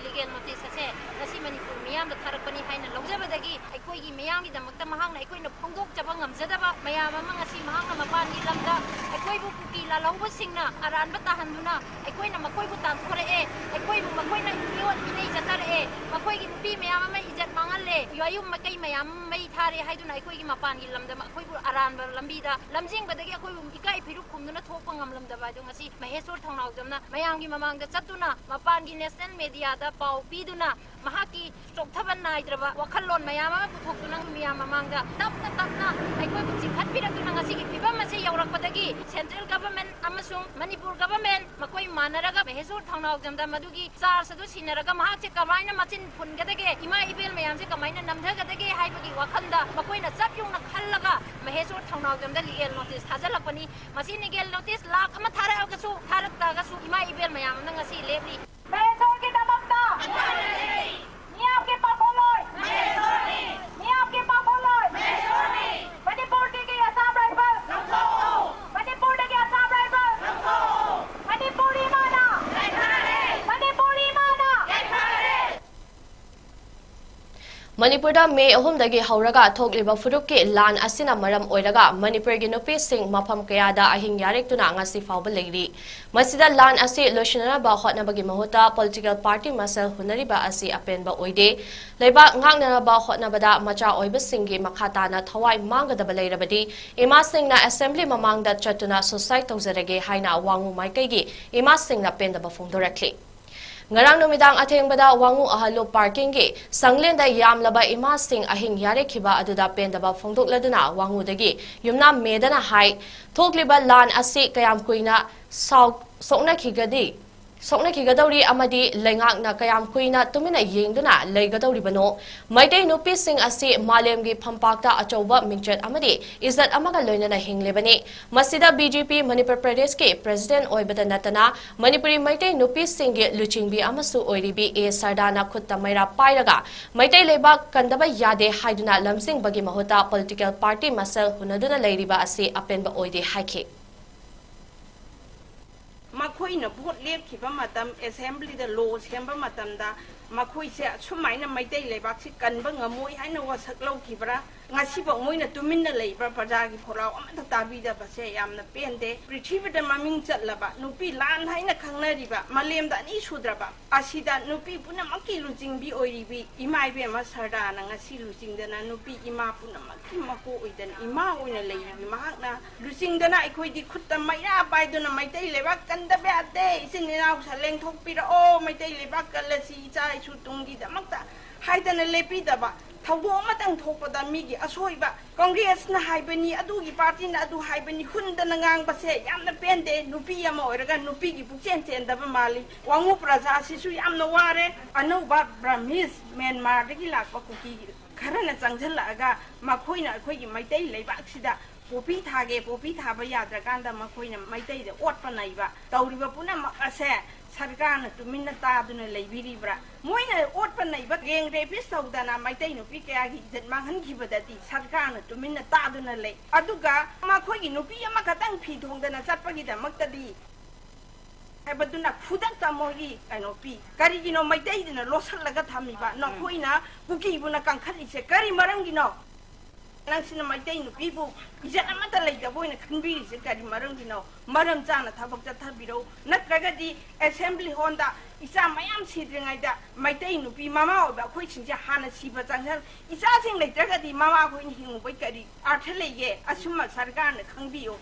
ꯂꯤꯒꯦꯜ ꯅꯣꯇꯤꯁ ꯑꯁꯦ ꯉꯁꯤ ꯃꯅꯤꯄꯨꯔ ꯃꯤꯌꯥꯝꯗ ꯊꯥꯔꯛꯄꯅꯤ ꯍꯥꯏꯅ ꯂꯧꯖꯕꯗꯒꯤ ꯑꯩꯈꯣꯏꯒꯤ ꯃꯤꯌꯥꯝꯒꯤꯗꯃꯛꯇ ꯃꯍꯥꯛꯅ ꯑꯩꯈꯣꯏꯅ ꯐꯣꯡꯗꯣꯛꯆꯕ ꯉꯝꯖꯗꯕ ꯃꯌꯥꯝ ꯑꯃ ꯉꯁꯤ ꯃꯍꯥꯛꯅ ꯃꯄꯥꯟꯒꯤ ꯂꯝꯗ ꯑꯩꯈꯣꯏꯕꯨ ꯀꯨꯀꯤ ꯂꯥꯜꯍꯧꯕꯁꯤꯡꯅ ꯑꯔꯥꯟꯕ ꯇꯥꯍꯟꯗꯨꯅ ꯑꯩꯈꯣꯏꯅ ꯃꯈꯣꯏꯕꯨ ꯇꯥꯟꯊꯣꯔꯛꯑꯦ, ꯑꯩꯈꯣꯏꯕꯨ ꯃꯈꯣꯏꯅ ꯃꯤꯑꯣꯠ ꯃꯤꯅꯩ ꯆꯠꯊꯔꯛꯑꯦ, ꯃꯈꯣꯏꯒꯤ ꯅꯨꯄꯤ ꯃꯌꯥꯝ ꯑꯃ ꯏꯖꯠ ꯃꯥꯡꯍꯜꯂꯦ, ꯌꯨꯝ ꯃꯀꯩ ꯃꯌꯥꯝ ꯑꯃ ꯃꯩ ꯊꯥꯔꯦ ꯍꯥꯏꯗꯨꯅ ꯑꯩꯈꯣꯏꯒꯤ ꯃꯄꯥꯟꯒꯤ ꯂꯝꯗ ꯑꯩꯈꯣꯏꯕꯨ ꯑꯔꯥꯟꯕ ꯂꯝꯕꯤꯗ ꯂꯝꯖꯤꯡꯕꯗꯒꯤ ꯑꯩꯈꯣꯏꯕꯨ ꯏꯀꯥꯏ ꯐꯤꯔꯨꯛ ꯈꯨꯝꯗꯨꯅ ꯊꯣꯛꯄ ꯉꯝꯂꯝꯗꯕ ꯑꯗꯨ ꯉꯁꯤ ꯃꯍꯦꯁ꯭ꯋꯔ ꯊꯧꯅꯥꯎꯖꯝꯅ ꯃꯌꯥꯝꯒꯤ ꯃꯃꯥꯡꯗ ꯆꯠꯇꯨꯅ ꯃꯄꯥꯟꯒꯤ ꯅꯦꯁꯅꯦꯜ ꯃꯦꯗꯤꯌꯥꯗ ꯄꯥꯎ ꯄꯤꯗꯨꯅ ꯃꯍꯥꯛꯀꯤ ꯆꯣꯛꯊꯕ ꯅꯥꯏꯗ꯭ꯔꯕ ꯋꯥꯈꯜꯂꯣꯟ ꯃꯌꯥꯝ ꯑꯃ ꯄꯨꯊꯣꯛꯇꯨꯅ ꯃꯤꯌꯥꯝ ꯃꯃꯥꯡꯗ ꯇꯞꯅ ꯇꯞꯅ ꯑꯩꯈꯣꯏꯕꯨ ꯆꯤꯡꯈꯠꯄꯤꯔꯛꯇꯨꯅ ꯉꯁꯤꯒꯤ ꯐꯤꯕꯝ ꯑꯁꯤ ꯌꯧꯔꯛꯄꯗꯒꯤ ꯁꯦꯟꯇ꯭ꯔꯦꯜ ꯒꯚꯔꯟꯃꯦꯟꯠ ꯑꯃꯁꯨꯡ ꯃꯅꯤꯄꯨꯔ ꯒꯚꯔꯟꯃꯦꯟꯠ ꯃꯈꯣꯏ ꯃꯥꯟꯅꯔꯒ ꯃꯍꯦꯁ꯭ꯋꯔ ꯊꯧꯅꯥꯎꯖꯝꯗ ꯃꯗꯨꯒꯤ ꯆꯥꯔꯖ ꯑꯗꯨ ꯁꯤꯟꯅꯔꯒ ꯃꯍꯥꯛꯁꯦ ꯀꯃꯥꯏꯅ ꯃꯆꯤꯟ ꯐꯨꯟꯒꯗꯒꯦ, ꯏꯃꯥ ꯏꯕꯦꯜ ꯃꯌꯥꯝꯁꯦ ꯀꯃꯥꯏꯅ ꯅꯝꯊꯒꯗꯒꯦ ꯍꯥꯏꯕꯒꯤ ꯋꯥꯈꯜꯗ ꯃꯈꯣꯏꯅ ꯆꯞ ꯌꯨꯡꯅ ꯈꯜꯂꯒ ꯃꯍꯦꯁ꯭ꯋꯔ ꯊꯧꯅꯥꯎꯖꯝꯗ ꯂꯤꯒꯦꯜ ꯅꯣꯇꯤꯁ ꯊꯥꯖꯤꯜꯂꯛꯄꯅꯤ꯫ ꯃꯁꯤ ꯂꯤꯒꯦꯜ ꯅꯣꯇꯤꯁ ꯂꯥꯛ ꯑꯃ ꯊꯥꯔꯛꯑꯒꯁꯨ, ꯊꯥꯔꯛꯇ꯭ꯔꯒꯁꯨ ꯏꯃꯥ ꯏꯕꯦꯜ ꯃꯌꯥꯝ ꯑꯃꯅ ꯉꯁꯤ ꯂꯦꯞꯂꯤ꯫ ꯃꯍꯦꯁ꯭ꯋꯔꯒꯤꯗꯃꯛꯇ ꯃꯤꯌꯥꯝꯒꯤ ꯄꯥꯡꯒꯜ ꯑꯣꯏ꯫ ꯃꯤꯌꯥꯝꯒꯤ ꯄꯥꯡꯒꯜ ꯑꯣꯏ꯫ ꯃꯅꯤꯄꯨꯔꯗꯒꯤ ꯑꯁꯥꯝ ꯔꯥꯏꯐꯜ꯫ ꯃꯅꯤꯄꯨꯔꯗꯒꯤ ꯑꯁꯥꯝ ꯔꯥꯏꯐꯜ꯫ ꯃꯅꯤꯄꯨꯔ ꯏꯃꯥꯅ꯫ ꯃꯅꯤꯄꯨꯔ ꯏꯃꯥꯅ꯫ ꯃꯅꯤꯄꯨꯔꯗ ꯃꯦ ꯑꯍꯨꯝꯗꯒꯤ ꯍꯧꯔꯒ ꯊꯣꯛꯂꯤꯕ ꯐꯨꯔꯨꯞꯀꯤ ꯂꯥꯟ ꯑꯁꯤꯅ ꯃꯔꯝ ꯑꯣꯏꯔꯒ ꯃꯅꯤꯄꯨꯔꯒꯤ ꯅꯨꯄꯤꯁꯤꯡ ꯃꯐꯝ ꯀꯌꯥꯗ ꯑꯍꯤꯡ ꯌꯥꯔꯦꯛꯇꯨꯅ ꯉꯁꯤ ꯐꯥꯎꯕ ꯂꯩꯔꯤ꯫ ꯃꯁꯤꯗ ꯂꯥꯟ ꯑꯁꯤ ꯂꯣꯏꯁꯤꯟꯅꯅꯕ ꯍꯣꯠꯅꯕꯒꯤ ꯃꯍꯨꯠꯇ ꯄꯣꯂꯤꯇꯤꯀꯦꯜ ꯄꯥꯔꯇꯤ ꯃꯁꯦꯜ ꯍꯨꯟꯅꯔꯤꯕ ꯑꯁꯤ ꯑꯄꯦꯟꯕ ꯑꯣꯏꯗꯦ꯫ ꯂꯩꯕꯥꯛ ꯉꯥꯛꯅꯅꯕ ꯍꯣꯠꯅꯕꯗ ꯃꯆꯥ ꯑꯣꯏꯕꯁꯤꯡꯒꯤ ꯃꯈꯥ ꯇꯥꯅ ꯊꯋꯥꯏ ꯃꯥꯡꯒꯗꯕ ꯂꯩꯔꯕꯗꯤ ꯏꯃꯥꯁꯤꯡꯅ ꯑꯦꯁꯦꯝꯕ꯭ꯂꯤ ꯃꯃꯥꯡꯗ ꯆꯠꯇꯨꯅ ꯁꯨꯁꯥꯏꯗ ꯇꯧꯖꯔꯒꯦ ꯍꯥꯏꯅ ꯋꯥꯉꯨ ꯃꯥꯏꯀꯩꯒꯤ ꯏꯃꯥꯁꯤꯡꯅ ꯄꯦꯟꯗꯕ ꯐꯣꯡꯗꯣꯔꯛꯂꯤ꯫ ꯉꯔꯥꯡ ꯅꯨꯃꯤꯗꯥꯡ ꯑꯊꯦꯡꯕꯗ ꯋꯥꯉꯨ ꯑꯍꯜꯂꯨꯞ ꯄꯥꯔꯀꯤꯡꯒꯤ ꯁꯪꯂꯦꯟꯗ ꯌꯥꯝꯂꯕ ꯏꯃꯥꯁꯤꯡ ꯑꯍꯤꯡ ꯌꯥꯔꯦꯛꯈꯤꯕ ꯑꯗꯨꯗ ꯄꯦꯟꯗꯕ ꯐꯣꯡꯗꯣꯛꯂꯗꯨꯅ ꯋꯥꯉꯨꯗꯒꯤ ꯌꯨꯝꯅꯥꯝ ꯃꯦꯗꯅ ꯍꯥꯏ, ꯊꯣꯛꯂꯤꯕ ꯂꯥꯟ ꯑꯁꯤ ꯀꯌꯥꯝ ꯀꯨꯏꯅ ꯁꯥꯎ-, ꯁꯣꯛꯅꯈꯤꯒꯗꯤ, ꯁꯣꯛꯅꯈꯤꯒꯗꯧꯔꯤ ꯑꯃꯗꯤ ꯂꯩꯉꯥꯛꯅ ꯀꯌꯥꯝ ꯀꯨꯏꯅ ꯇꯨꯃꯤꯟꯅ ꯌꯦꯡꯗꯨꯅ ꯂꯩꯒꯗꯧꯔꯤꯕꯅꯣ? ꯃꯩꯇꯩ ꯅꯨꯄꯤꯁꯤꯡ ꯑꯁꯤ ꯃꯥꯂꯦꯝꯒꯤ ꯐꯝꯄꯥꯛꯇ ꯑꯆꯧꯕ ꯃꯤꯡꯆꯠ ꯑꯃꯗꯤ ꯏꯖꯠ ꯑꯃꯒ ꯂꯣꯏꯅꯅ ꯍꯤꯡꯂꯤꯕꯅꯤ꯫ ꯃꯁꯤꯗ ꯕꯤ ꯖꯦ ꯄꯤ ꯃꯅꯤꯄꯨꯔ ꯄ꯭ꯔꯗꯦꯁꯀꯤ ꯄ꯭ꯔꯦꯁꯤꯗꯦꯟꯠ ꯑꯣꯏꯕꯗ ꯅꯠꯇꯅ ꯃꯅꯤꯄꯨꯔꯤ ꯃꯩꯇꯩ ꯅꯨꯄꯤꯁꯤꯡꯒꯤ ꯂꯨꯆꯤꯡꯕꯤ ꯑꯃꯁꯨ ꯑꯣꯏꯔꯤꯕꯤ ꯑꯦ ꯁꯔꯗꯥꯅ ꯈꯨꯠꯇ ꯃꯩꯔꯥ ꯄꯥꯏꯔꯒ ꯃꯩꯇꯩ ꯂꯩꯕꯥꯛ ꯀꯟꯗꯕ ꯌꯥꯗꯦ ꯍꯥꯏꯗꯨꯅ ꯂꯝꯖꯤꯡꯕꯒꯤ ꯃꯍꯨꯠꯇ ꯄꯣꯂꯤꯇꯤꯀꯦꯜ ꯄꯥꯔꯇꯤ ꯃꯁꯦꯜ ꯍꯨꯟꯅꯗꯨꯅ ꯂꯩꯔꯤꯕ ꯑꯁꯤ ꯑꯄꯦꯟꯕ ꯑꯣꯏꯗꯦ ꯍꯥꯏꯈꯤ꯫ ꯃꯈꯣꯏꯅ ꯚꯣꯠ ꯂꯦꯞꯈꯤꯕ ꯃꯇꯝ, ꯑꯦꯁꯦꯝꯕ꯭ꯂꯤꯗ ꯂꯣ ꯁꯦꯝꯕ ꯃꯇꯝꯗ ꯃꯈꯣꯏꯁꯦ ꯑꯁꯨꯃꯥꯏꯅ ꯃꯩꯇꯩ ꯂꯩꯕꯥꯛꯁꯤ ꯀꯟꯕ ꯉꯝꯃꯣꯏ ꯍꯥꯏꯅ ꯋꯥꯁꯛ ꯂꯧꯈꯤꯕ꯭ꯔꯥ? ꯉꯁꯤꯐꯥꯎ ꯃꯣꯏꯅ ꯇꯨꯃꯤꯟꯅ ꯂꯩꯕ꯭ꯔꯥ? ꯄ꯭ꯔꯖꯥꯒꯤ ꯈꯣꯜꯂꯥꯎ ꯑꯃꯠꯇ ꯇꯥꯕꯤꯗꯕꯁꯦ ꯌꯥꯝꯅ ꯄꯦꯟꯗꯦ꯫ ꯄ꯭ꯔꯤꯊꯤꯕꯤꯗ ꯃꯃꯤꯡ ꯆꯠꯂꯕ ꯅꯨꯄꯤ ꯂꯥꯟ ꯍꯥꯏꯅ ꯈꯪꯅꯔꯤꯕ ꯃꯥꯂꯦꯝꯗ ꯑꯅꯤ ꯁꯨꯗ꯭ꯔꯕ ꯑꯁꯤꯗ ꯅꯨꯄꯤ ꯄꯨꯝꯅꯃꯛꯀꯤ ꯂꯨꯆꯤꯡꯕꯤ ꯑꯣꯏꯔꯤꯕꯤ ꯏꯃꯥ ꯏꯕꯦꯝꯃ ꯁꯔꯗꯥꯅ ꯉꯁꯤ ꯂꯨꯆꯤꯡꯗꯅ ꯅꯨꯄꯤ ꯏꯃꯥ ꯄꯨꯝꯅꯃꯛꯀꯤ ꯃꯀꯣꯛ ꯑꯣꯏꯗꯅ ꯏꯃꯥ ꯑꯣꯏꯅ ꯂꯩꯔꯤꯕꯤ ꯃꯍꯥꯛꯅ ꯂꯨꯆꯤꯡꯗꯅ ꯑꯩꯈꯣꯏꯗꯤ ꯈꯨꯠꯇ ꯃꯩꯔꯥ ꯄꯥꯏꯗꯨꯅ ꯃꯩꯇꯩ ꯂꯩꯕꯥꯛ ꯀꯟꯗꯕ ꯌꯥꯗꯦ, ꯏꯆꯤꯟ ꯏꯅꯥꯎ ꯁꯥ ꯂꯦꯡꯊꯣꯛꯄꯤꯔꯛꯑꯣ, ꯃꯩꯇꯩ ꯂꯩꯕꯥꯛ ꯀꯜꯂꯁꯤ ꯏꯆꯥ ꯏꯁꯨ ꯇꯨꯡꯒꯤꯗꯃꯛꯇ ꯍꯥꯏꯗꯅ ꯂꯦꯞꯄꯤꯗꯕ ꯊꯧꯗꯣꯛ ꯑꯃꯇꯪ ꯊꯣꯛꯄꯗ ꯃꯤꯒꯤ ꯑꯁꯣꯏꯕ, ꯀꯪꯒ꯭ꯔꯦꯁꯅ ꯍꯥꯏꯕꯅꯤ, ꯑꯗꯨꯒꯤ ꯄꯥꯔꯇꯤꯅ ꯑꯗꯨ ꯍꯥꯏꯕꯅꯤ, ꯍꯨꯟꯗꯅ ꯉꯥꯡꯕꯁꯦ ꯌꯥꯝꯅ ꯄꯦꯟꯗꯦ꯫ ꯅꯨꯄꯤ ꯑꯃ ꯑꯣꯏꯔꯒ ꯅꯨꯄꯤꯒꯤ ꯄꯨꯛꯆꯦꯟ ꯆꯦꯟꯗꯕ ꯃꯥꯜꯂꯤ꯫ ꯋꯥꯉꯨ ꯄ꯭ꯔꯖꯥꯁꯤꯁꯨ ꯌꯥꯝꯅ ꯋꯥꯔꯦ꯫ ꯑꯅꯧꯕ ꯕ꯭ꯔꯍꯃꯤꯁ, ꯃ꯭ꯌꯥꯟꯃꯥꯔꯗꯒꯤ ꯂꯥꯛꯄ ꯀꯨꯀꯤ ꯈꯔꯅ ꯆꯪꯁꯤꯜꯂꯛꯑꯒ ꯃꯈꯣꯏꯅ ꯑꯩꯈꯣꯏꯒꯤ ꯃꯩꯇꯩ ꯂꯩꯕꯥꯛꯁꯤꯗ ꯄꯣꯄꯤ ꯊꯥꯒꯦ, ꯄꯣꯄꯤ ꯊꯥꯕ ꯌꯥꯗ꯭ꯔꯀꯥꯟꯗ ꯃꯈꯣꯏꯅ ꯃꯩꯇꯩꯗ ꯑꯣꯠꯄ ꯅꯩꯕ ꯇꯧꯔꯤꯕ ꯄꯨꯝꯅꯃꯛ ꯑꯁꯦ ꯁꯔꯀꯥꯔꯅ ꯇꯨꯃꯤꯟꯅ ꯇꯥꯗꯨꯅ ꯂꯩꯕꯤꯔꯤꯕ꯭ꯔꯥ? ꯃꯣꯏꯅ ꯑꯣꯠꯄ ꯅꯩꯕ, ꯒꯦꯡ ꯔꯦꯄꯤꯁ ꯇꯧꯗꯅ ꯃꯩꯇꯩ ꯅꯨꯄꯤ ꯀꯌꯥꯒꯤ ꯏꯖꯠ ꯃꯥꯡꯍꯟꯈꯤꯕꯗꯗꯤ ꯁꯔꯀꯥꯔꯅ ꯇꯨꯃꯤꯟꯅ ꯇꯥꯗꯨꯅ ꯂꯩ꯫ ꯑꯗꯨꯒ ꯃꯈꯣꯏꯒꯤ ꯅꯨꯄꯤ ꯑꯃꯈꯛꯇꯪ ꯐꯤ ꯊꯣꯡꯗꯅ ꯆꯠꯄꯒꯤꯗꯃꯛꯇꯗꯤ ꯍꯥꯏꯕꯗꯨꯅ ꯈꯨꯗꯛꯇ ꯃꯣꯏꯒꯤ ꯀꯩꯅꯣ ꯄꯤ꯫ ꯀꯔꯤꯒꯤꯅꯣ ꯃꯩꯇꯩꯗꯨꯅ ꯂꯣꯠꯁꯤꯜꯂꯒ ꯊꯝꯃꯤꯕ? ꯅꯈꯣꯏꯅ ꯀꯨꯀꯤꯕꯨꯅ ꯀꯟꯈꯠꯂꯤꯁꯦ ꯀꯔꯤ ꯃꯔꯝꯒꯤꯅꯣ? ꯅꯪꯁꯤꯅ ꯃꯩꯇꯩ ꯅꯨꯄꯤꯕꯨ ꯏꯖꯠ ꯑꯃꯠꯇ ꯂꯩꯇꯕ ꯑꯣꯏꯅ ꯈꯟꯕꯤꯔꯤꯁꯦ ꯀꯔꯤ ꯃꯔꯝꯒꯤꯅꯣ? ꯃꯔꯝ ꯆꯥꯅ ꯊꯕꯛ ꯆꯠꯊꯕꯤꯔꯛꯎ, ꯅꯠꯇ꯭ꯔꯒꯗꯤ ꯑꯦꯁꯦꯝꯕ꯭ꯂꯤ ꯍꯣꯜꯗ ꯏꯆꯥ ꯃꯌꯥꯝ ꯁꯤꯗ꯭ꯔꯤꯉꯩꯗ ꯃꯩꯇꯩ ꯅꯨꯄꯤ ꯃꯃꯥ ꯑꯣꯏꯕ ꯑꯩꯈꯣꯏꯁꯤꯡꯁꯦ ꯍꯥꯟꯅ ꯁꯤꯕ ꯆꯪꯁꯟ, ꯏꯆꯥꯁꯤꯡ ꯂꯩꯇ꯭ꯔꯒꯗꯤ ꯃꯃꯥ ꯑꯩꯈꯣꯏꯅ ꯍꯤꯡꯉꯨꯕꯩ ꯀꯔꯤ ꯑꯥꯔꯊ ꯂꯩꯒꯦ? ꯑꯁꯨꯝꯕ ꯁꯔꯀꯥꯔꯅ ꯈꯪꯕꯤꯌꯨ꯫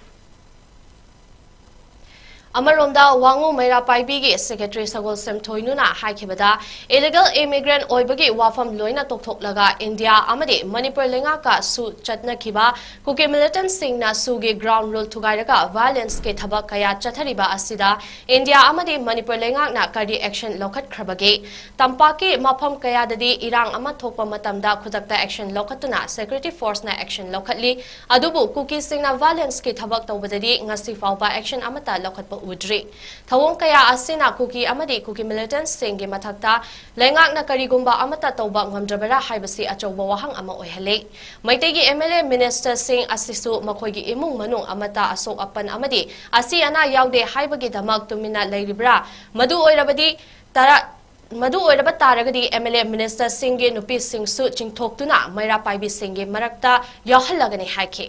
ꯑꯃꯔꯣꯝꯗ, ꯋꯥꯉꯨ ꯃꯩꯔꯥ ꯄꯥꯏꯕꯤꯒꯤ ꯁꯦꯀ꯭ꯔꯦꯇꯔꯤ ꯁꯒꯣꯜꯁꯦꯝ ꯊꯣꯏꯅꯨꯅ ꯍꯥꯏꯈꯤꯕꯗ, ꯏꯂꯤꯒꯦꯜ ꯏꯃꯤꯒ꯭ꯔꯦꯟꯠ ꯑꯣꯏꯕꯒꯤ ꯋꯥꯐꯝ ꯂꯣꯏꯅ ꯇꯣꯛꯊꯣꯛꯂꯒ ꯏꯟꯗꯤꯌꯥ ꯑꯃꯗꯤ ꯃꯅꯤꯄꯨꯔ ꯂꯩꯉꯥꯛꯀꯁꯨ ꯆꯠꯅꯈꯤꯕ ꯀꯨꯀꯤ ꯃꯤꯂꯤꯇꯦꯟꯠꯁꯤꯡꯅ ꯁꯨꯒꯤ ꯒ꯭ꯔꯥꯎꯟ ꯔꯨꯜ ꯊꯨꯒꯥꯏꯔꯒ ꯚꯥꯏꯑꯣꯂꯦꯟꯁꯀꯤ ꯊꯕꯛ ꯀꯌꯥ ꯆꯠꯊꯔꯤꯕ ꯑꯁꯤꯗ ꯏꯟꯗꯤꯌꯥ ꯑꯃꯗꯤ ꯃꯅꯤꯄꯨꯔ ꯂꯩꯉꯥꯛꯅ ꯀꯔꯤ ꯑꯦꯛꯁꯟ ꯂꯧꯈꯠꯈ꯭ꯔꯕꯒꯦ? ꯇꯝꯄꯥꯛꯀꯤ ꯃꯐꯝ ꯀꯌꯥꯗꯗꯤ ꯏꯔꯥꯡ ꯑꯃ ꯊꯣꯛꯄ ꯃꯇꯝꯗ ꯈꯨꯗꯛꯇ ꯑꯦꯛꯁꯟ ꯂꯧꯈꯠꯇꯨꯅ ꯁꯦꯀ꯭ꯌꯨꯔꯤꯇꯤ ꯐꯣꯔꯁꯅ ꯑꯦꯛꯁꯟ ꯂꯧꯈꯠꯂꯤ꯫ ꯑꯗꯨꯕꯨ ꯀꯨꯀꯤꯁꯤꯡꯅ ꯚꯥꯏꯑꯣꯂꯦꯟꯁꯀꯤ ꯊꯕꯛ ꯇꯧꯕꯗꯗꯤ ꯉꯁꯤ ꯐꯥꯎꯕ ꯑꯦꯛꯁꯟ ꯑꯃꯠꯇ ꯂꯧꯈꯠꯄ ꯎꯗ꯭ꯔꯤ꯫ ꯊꯧꯑꯣꯡ ꯀꯌꯥ ꯑꯁꯤꯅ ꯀꯨꯀꯤ ꯑꯃꯗꯤ ꯀꯨꯀꯤ ꯃꯤꯂꯤꯇꯦꯟꯠꯁꯤꯡꯒꯤ ꯃꯊꯛꯇ ꯂꯩꯉꯥꯛꯅ ꯀꯔꯤꯒꯨꯝꯕ ꯑꯃꯠꯇ ꯇꯧꯕ ꯉꯝꯗ꯭ꯔꯕꯔꯥ ꯍꯥꯏꯕꯁꯤ ꯑꯆꯧꯕ ꯋꯥꯍꯪ ꯑꯃ ꯑꯣꯏꯍꯜꯂꯤ꯫ ꯃꯩꯇꯩꯒꯤ ꯑꯦꯝ ꯑꯦꯜ ꯑꯦ ꯃꯤꯅꯤꯁꯇꯔꯁꯤꯡ ꯑꯁꯤꯁꯨ ꯃꯈꯣꯏꯒꯤ ꯏꯃꯨꯡ ꯃꯅꯨꯡ ꯑꯃꯠꯇ ꯑꯁꯣꯛ ꯑꯄꯟ ꯑꯃꯗꯤ ꯑꯁꯤ ꯑꯅꯥ ꯌꯥꯎꯗꯦ ꯍꯥꯏꯕꯒꯤꯗꯃꯛ ꯇꯨꯃꯤꯟꯅ ꯂꯩꯔꯤꯕ꯭ꯔꯥ? ꯃꯗꯨ ꯑꯣꯏꯔꯕꯗꯤ ꯇꯔꯥ-, ꯃꯗꯨ ꯑꯣꯏꯔꯕ ꯇꯥꯔꯒꯗꯤ ꯑꯦꯝ ꯑꯦꯜ ꯑꯦ ꯃꯤꯅꯤꯁꯇꯔꯁꯤꯡꯒꯤ ꯅꯨꯄꯤꯁꯤꯡꯁꯨ ꯆꯤꯡꯊꯣꯛꯇꯨꯅ ꯃꯩꯔꯥ ꯄꯥꯏꯕꯤꯁꯤꯡꯒꯤ ꯃꯔꯛꯇ ꯌꯥꯎꯍꯜꯂꯒꯅꯤ ꯍꯥꯏꯈꯤ꯫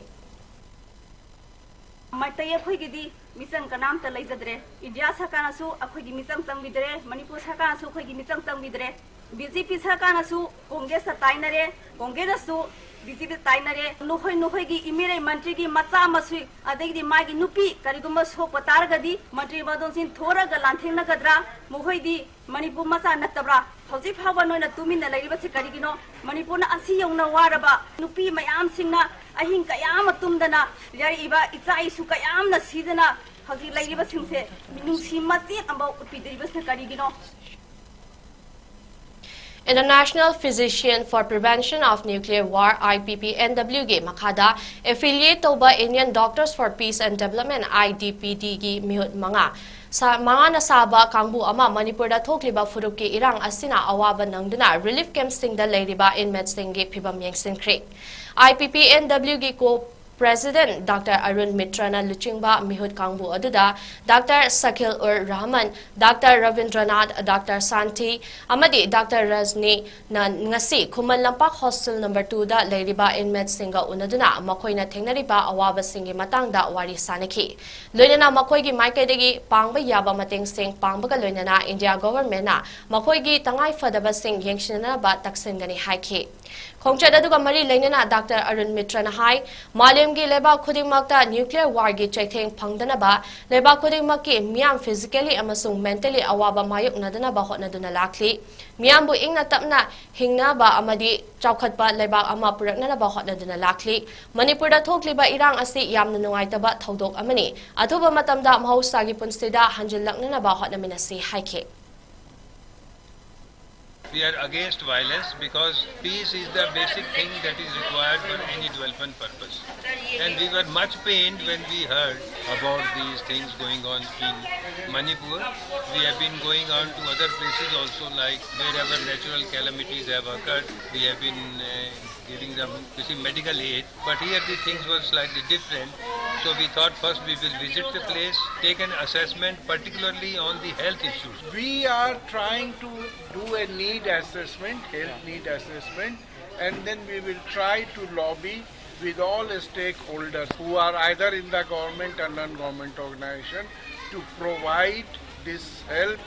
ꯃꯩꯇꯩ ꯑꯩꯈꯣꯏꯒꯤꯗꯤ ꯃꯤꯆꯪ ꯀꯅꯥꯝꯇ ꯂꯩꯖꯗ꯭ꯔꯦ꯫ ꯏꯟꯗꯤꯌꯥ ꯁꯔꯀꯥꯔꯅꯁꯨ ꯑꯩꯈꯣꯏꯒꯤ ꯃꯤꯆꯪ ꯆꯪꯕꯤꯗ꯭ꯔꯦ, ꯃꯅꯤꯄꯨꯔ ꯁꯔꯀꯥꯔꯅꯁꯨ ꯑꯩꯈꯣꯏꯒꯤ ꯃꯤꯆꯪ ꯆꯪꯕꯤꯗ꯭ꯔꯦ꯫ ꯕꯤ ꯖꯦ ꯄꯤ ꯁꯔꯀꯥꯔꯅꯁꯨ ꯀꯣꯡꯒ꯭ꯔꯦꯁꯇ ꯇꯥꯏꯅꯔꯦ, ꯀꯣꯡꯒ꯭ꯔꯦꯁꯅꯁꯨ ꯕꯤ ꯖꯦ ꯄꯤꯗ ꯇꯥꯏꯅꯔꯦ꯫ ꯅꯈꯣꯏ, ꯅꯈꯣꯏꯒꯤ ꯏꯃꯤꯔꯩ ꯃꯟꯇ꯭ꯔꯤꯒꯤ ꯃꯆꯥ ꯃꯁꯨ, ꯑꯗꯒꯤꯗꯤ ꯃꯥꯒꯤ ꯅꯨꯄꯤ ꯀꯔꯤꯒꯨꯝꯕ ꯁꯣꯛꯄ ꯇꯥꯔꯒꯗꯤ ꯃꯟꯇ꯭ꯔꯤ ꯃꯗꯣꯟꯁꯤꯡ ꯊꯣꯔꯒ ꯂꯥꯟꯊꯦꯡꯅꯒꯗ꯭ꯔꯥ? ꯃꯈꯣꯏꯗꯤ ꯃꯅꯤꯄꯨꯔ ꯃꯆꯥ ꯅꯠꯇꯕ꯭ꯔꯥ? ꯍꯧꯖꯤꯛ ꯐꯥꯎꯕ ꯅꯣꯏꯅ ꯇꯨꯃꯤꯟꯅ ꯂꯩꯔꯤꯕꯁꯤ ꯀꯔꯤꯒꯤꯅꯣ? ꯃꯅꯤꯄꯨꯔꯅ ꯑꯁꯤ ꯌꯧꯅ ꯋꯥꯔꯕ, ꯅꯨꯄꯤ ꯃꯌꯥꯝꯁꯤꯡꯅ ꯑꯍꯤꯡ ꯀꯌꯥ ꯑꯃ ꯇꯨꯝꯗꯅ ꯌꯥꯔꯛꯏꯕ, ꯏꯆꯥ ꯏꯁꯨ ꯀꯌꯥ ꯑꯃꯅ ꯁꯤꯗꯅ ꯍꯧꯖꯤꯛ ꯂꯩꯔꯤꯕꯁꯤꯡꯁꯦ ꯃꯤꯅꯨꯡꯁꯤ ꯃꯆꯦꯠ ꯑꯃꯐꯥꯎ ꯎꯠꯄꯤꯗ꯭ꯔꯤꯕꯁꯤꯅ ꯀꯔꯤꯒꯤꯅꯣ? International Physician for Prevention of Nuclear War, I P P N W ꯒꯤ ꯃꯈꯥꯗ affiliate ꯇꯧꯕ Indian Doctors for Peace and Development, I D P D ꯒꯤ ꯃꯤꯍꯨꯠ ꯃꯉꯥ ꯁꯥ-, ꯃꯉꯥꯅ ꯁꯥꯕ ꯀꯥꯡꯕꯨ ꯑꯃ ꯃꯅꯤꯄꯨꯔꯗ ꯊꯣꯛꯂꯤꯕ ꯐꯨꯔꯨꯞꯀꯤ ꯏꯔꯥꯡ ꯑꯁꯤꯅ ꯑꯋꯥꯕ ꯅꯪꯗꯨꯅ relief camp ꯁꯤꯡꯗ ꯂꯩꯔꯤꯕ inmate ꯁꯤꯡꯒꯤ ꯐꯤꯚꯝ ꯌꯦꯡꯁꯤꯟꯈ꯭ꯔꯦ꯫ I P P N W ꯒꯤ co President Doctor Arun Mitra ꯅ ꯂꯨꯆꯤꯡꯕ ꯃꯤꯍꯨꯠ ꯀꯥꯡꯕꯨ ꯑꯗꯨꯗ Doctor Sakhil ur Rahman, Doctor Ravindranath, Doctor Santi ꯑꯃꯗꯤ Doctor Rajni ꯅ ꯉꯁꯤ Khuman Lampak hostel number two ꯗ ꯂꯩꯔꯤꯕ inmate ꯁꯤꯡꯒ ꯎꯅꯗꯨꯅ ꯃꯈꯣꯏꯅ ꯊꯦꯡꯅꯔꯤꯕ ꯑꯋꯥꯕꯁꯤꯡꯒꯤ ꯃꯇꯥꯡꯗ ꯋꯥꯔꯤ ꯁꯥꯅꯈꯤ꯫ ꯂꯣꯏꯅꯅ ꯃꯈꯣꯏꯒꯤ ꯃꯥꯏꯀꯩꯗꯒꯤ ꯄꯥꯡꯕ ꯌꯥꯕ ꯃꯇꯦꯡꯁꯤꯡ ꯄꯥꯡꯕꯒ ꯂꯣꯏꯅꯅ India government ꯅ ꯃꯈꯣꯏꯒꯤ ꯇꯉꯥꯏ ꯐꯗꯕꯁꯤꯡ ꯌꯦꯡꯁꯤꯟꯅꯕ ꯇꯛꯁꯤꯟꯒꯅꯤ ꯍꯥꯏꯈꯤ꯫ ꯈꯣꯡꯆꯠ ꯑꯗꯨꯒ ꯃꯔꯤ ꯂꯩꯅꯅ ꯗꯥꯛꯇꯔ ꯑꯔꯨꯟ ꯃꯤꯇ꯭ꯔꯅ ꯍꯥꯏ, ꯃꯥꯂꯦꯝꯒꯤ ꯂꯩꯕꯥꯛ ꯈꯨꯗꯤꯡꯃꯛꯇ nuclear warꯒꯤ ꯆꯩꯊꯦꯡ ꯐꯪꯗꯅꯕ ꯂꯩꯕꯥꯛ ꯈꯨꯗꯤꯡꯃꯛꯀꯤ ꯃꯤꯌꯥꯝ physically ꯑꯃꯁꯨꯡ mentally ꯑꯋꯥꯕ ꯃꯥꯌꯣꯛꯅꯗꯅꯕ ꯍꯣꯠꯅꯗꯨꯅ ꯂꯥꯛꯂꯤ꯫ ꯃꯤꯌꯥꯝꯕꯨ ꯏꯪꯅ ꯇꯞꯅ ꯍꯤꯡꯅꯕ ꯑꯃꯗꯤ ꯆꯥꯎꯈꯠꯄ ꯂꯩꯕꯥꯛ ꯑꯃ ꯄꯨꯔꯛꯅꯅꯕ ꯍꯣꯠꯅꯗꯨꯅ ꯂꯥꯛꯂꯤ꯫ ꯃꯅꯤꯄꯨꯔꯗ ꯊꯣꯛꯂꯤꯕ ꯏꯔꯥꯡ ꯑꯁꯤ ꯌꯥꯝꯅ ꯅꯨꯡꯉꯥꯏꯇꯕ ꯊꯧꯗꯣꯛ ꯑꯃꯅꯤ꯫ ꯑꯊꯨꯕ ꯃꯇꯝꯗ ꯃꯍꯧꯁꯥꯒꯤ ꯄꯨꯟꯁꯤꯗ ꯍꯟꯖꯤꯜꯂꯛꯅꯅꯕ ꯍꯣꯠꯅꯃꯤꯟꯅꯁꯤ ꯍꯥꯏꯈꯤ꯫ We are against violence because peace is the basic thing that is required for any development purpose. And we were much pained when we heard about these things going on in Manipur. We have been going on to other places also, like wherever natural calamities have occurred, we have been uh, giving them, you see, medical aid. But here the things were slightly different. So we thought first we will visit the place, take an assessment, particularly on the health issues. We are trying to do a need assessment, health need assessment, and then we will try to lobby with all stakeholders who are either in the government or non-government organization to provide this help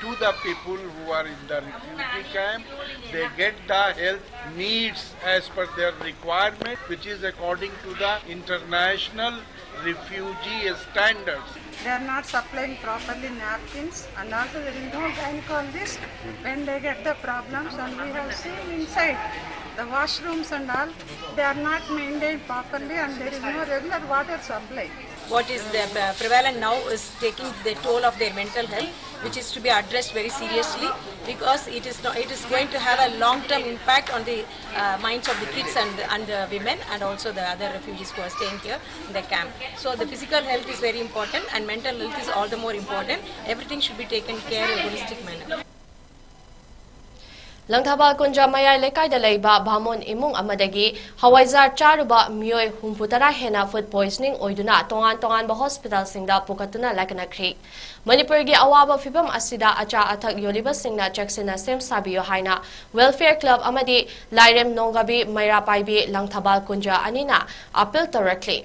to the people who are in the refugee camp. They get the health needs as per their requirement, which is according to the international refugee standards. They are not supplying properly napkins, and also there is no gynecologist when they get the problems, and we have seen inside the washrooms and all, they are not maintained properly and there is no regular water supply. What is the uh, prevalent now is taking the toll of their mental health, which is to be addressed very seriously, because it is no, it is going to have a long-term impact on the uh, minds of the kids and, and the women and also the other refugees who are staying here in the camp. So the physical health is very important and mental health is all the more important. Everything should be taken care in a holistic manner. Langthabal ꯀꯨꯟꯖ ꯃꯌꯥꯏ ꯂꯩꯀꯥꯏꯗ ꯂꯩꯕ ꯚꯥꯃꯣꯟ ꯏꯃꯨꯡ ꯑꯃꯗꯒꯤ ꯍꯋꯥꯏꯖꯥꯔ ꯆꯥꯔꯨꯕ ꯃꯤꯑꯣꯏ ꯍꯨꯝꯐꯨ ꯇꯔꯥ ꯍꯦꯟꯅ food poisoning ꯑꯣꯏꯗꯨꯅ ꯇꯣꯉꯥꯟ ꯇꯣꯉꯥꯟꯕ hospitalꯁꯤꯡꯗ ꯄꯨꯈꯠꯇꯨꯅ ꯂꯥꯏꯀꯠꯅꯈ꯭ꯔꯤ꯫ ꯃꯅꯤꯄꯨꯔꯒꯤ ꯑꯋꯥꯕ ꯐꯤꯚꯝ ꯑꯁꯤꯗ ꯑꯆꯥ ꯑꯊꯛ ꯌꯣꯜꯂꯤꯕꯁꯤꯡꯅ ꯆꯦꯛꯁꯤꯟꯅ ꯁꯦꯝ ꯁꯥꯕꯤꯌꯨ ꯍꯥꯏꯅ Welfare Club ꯑꯃꯗꯤ ꯂꯥꯏꯔꯦꯝ ꯅꯣꯡꯒꯕꯤ ꯃꯩꯔꯥ ꯄꯥꯏꯕꯤ ꯂꯪꯊꯕꯥꯜ ꯀꯨꯟꯖ ꯑꯅꯤꯅ appeal ꯇꯧꯔꯛꯂꯤ꯫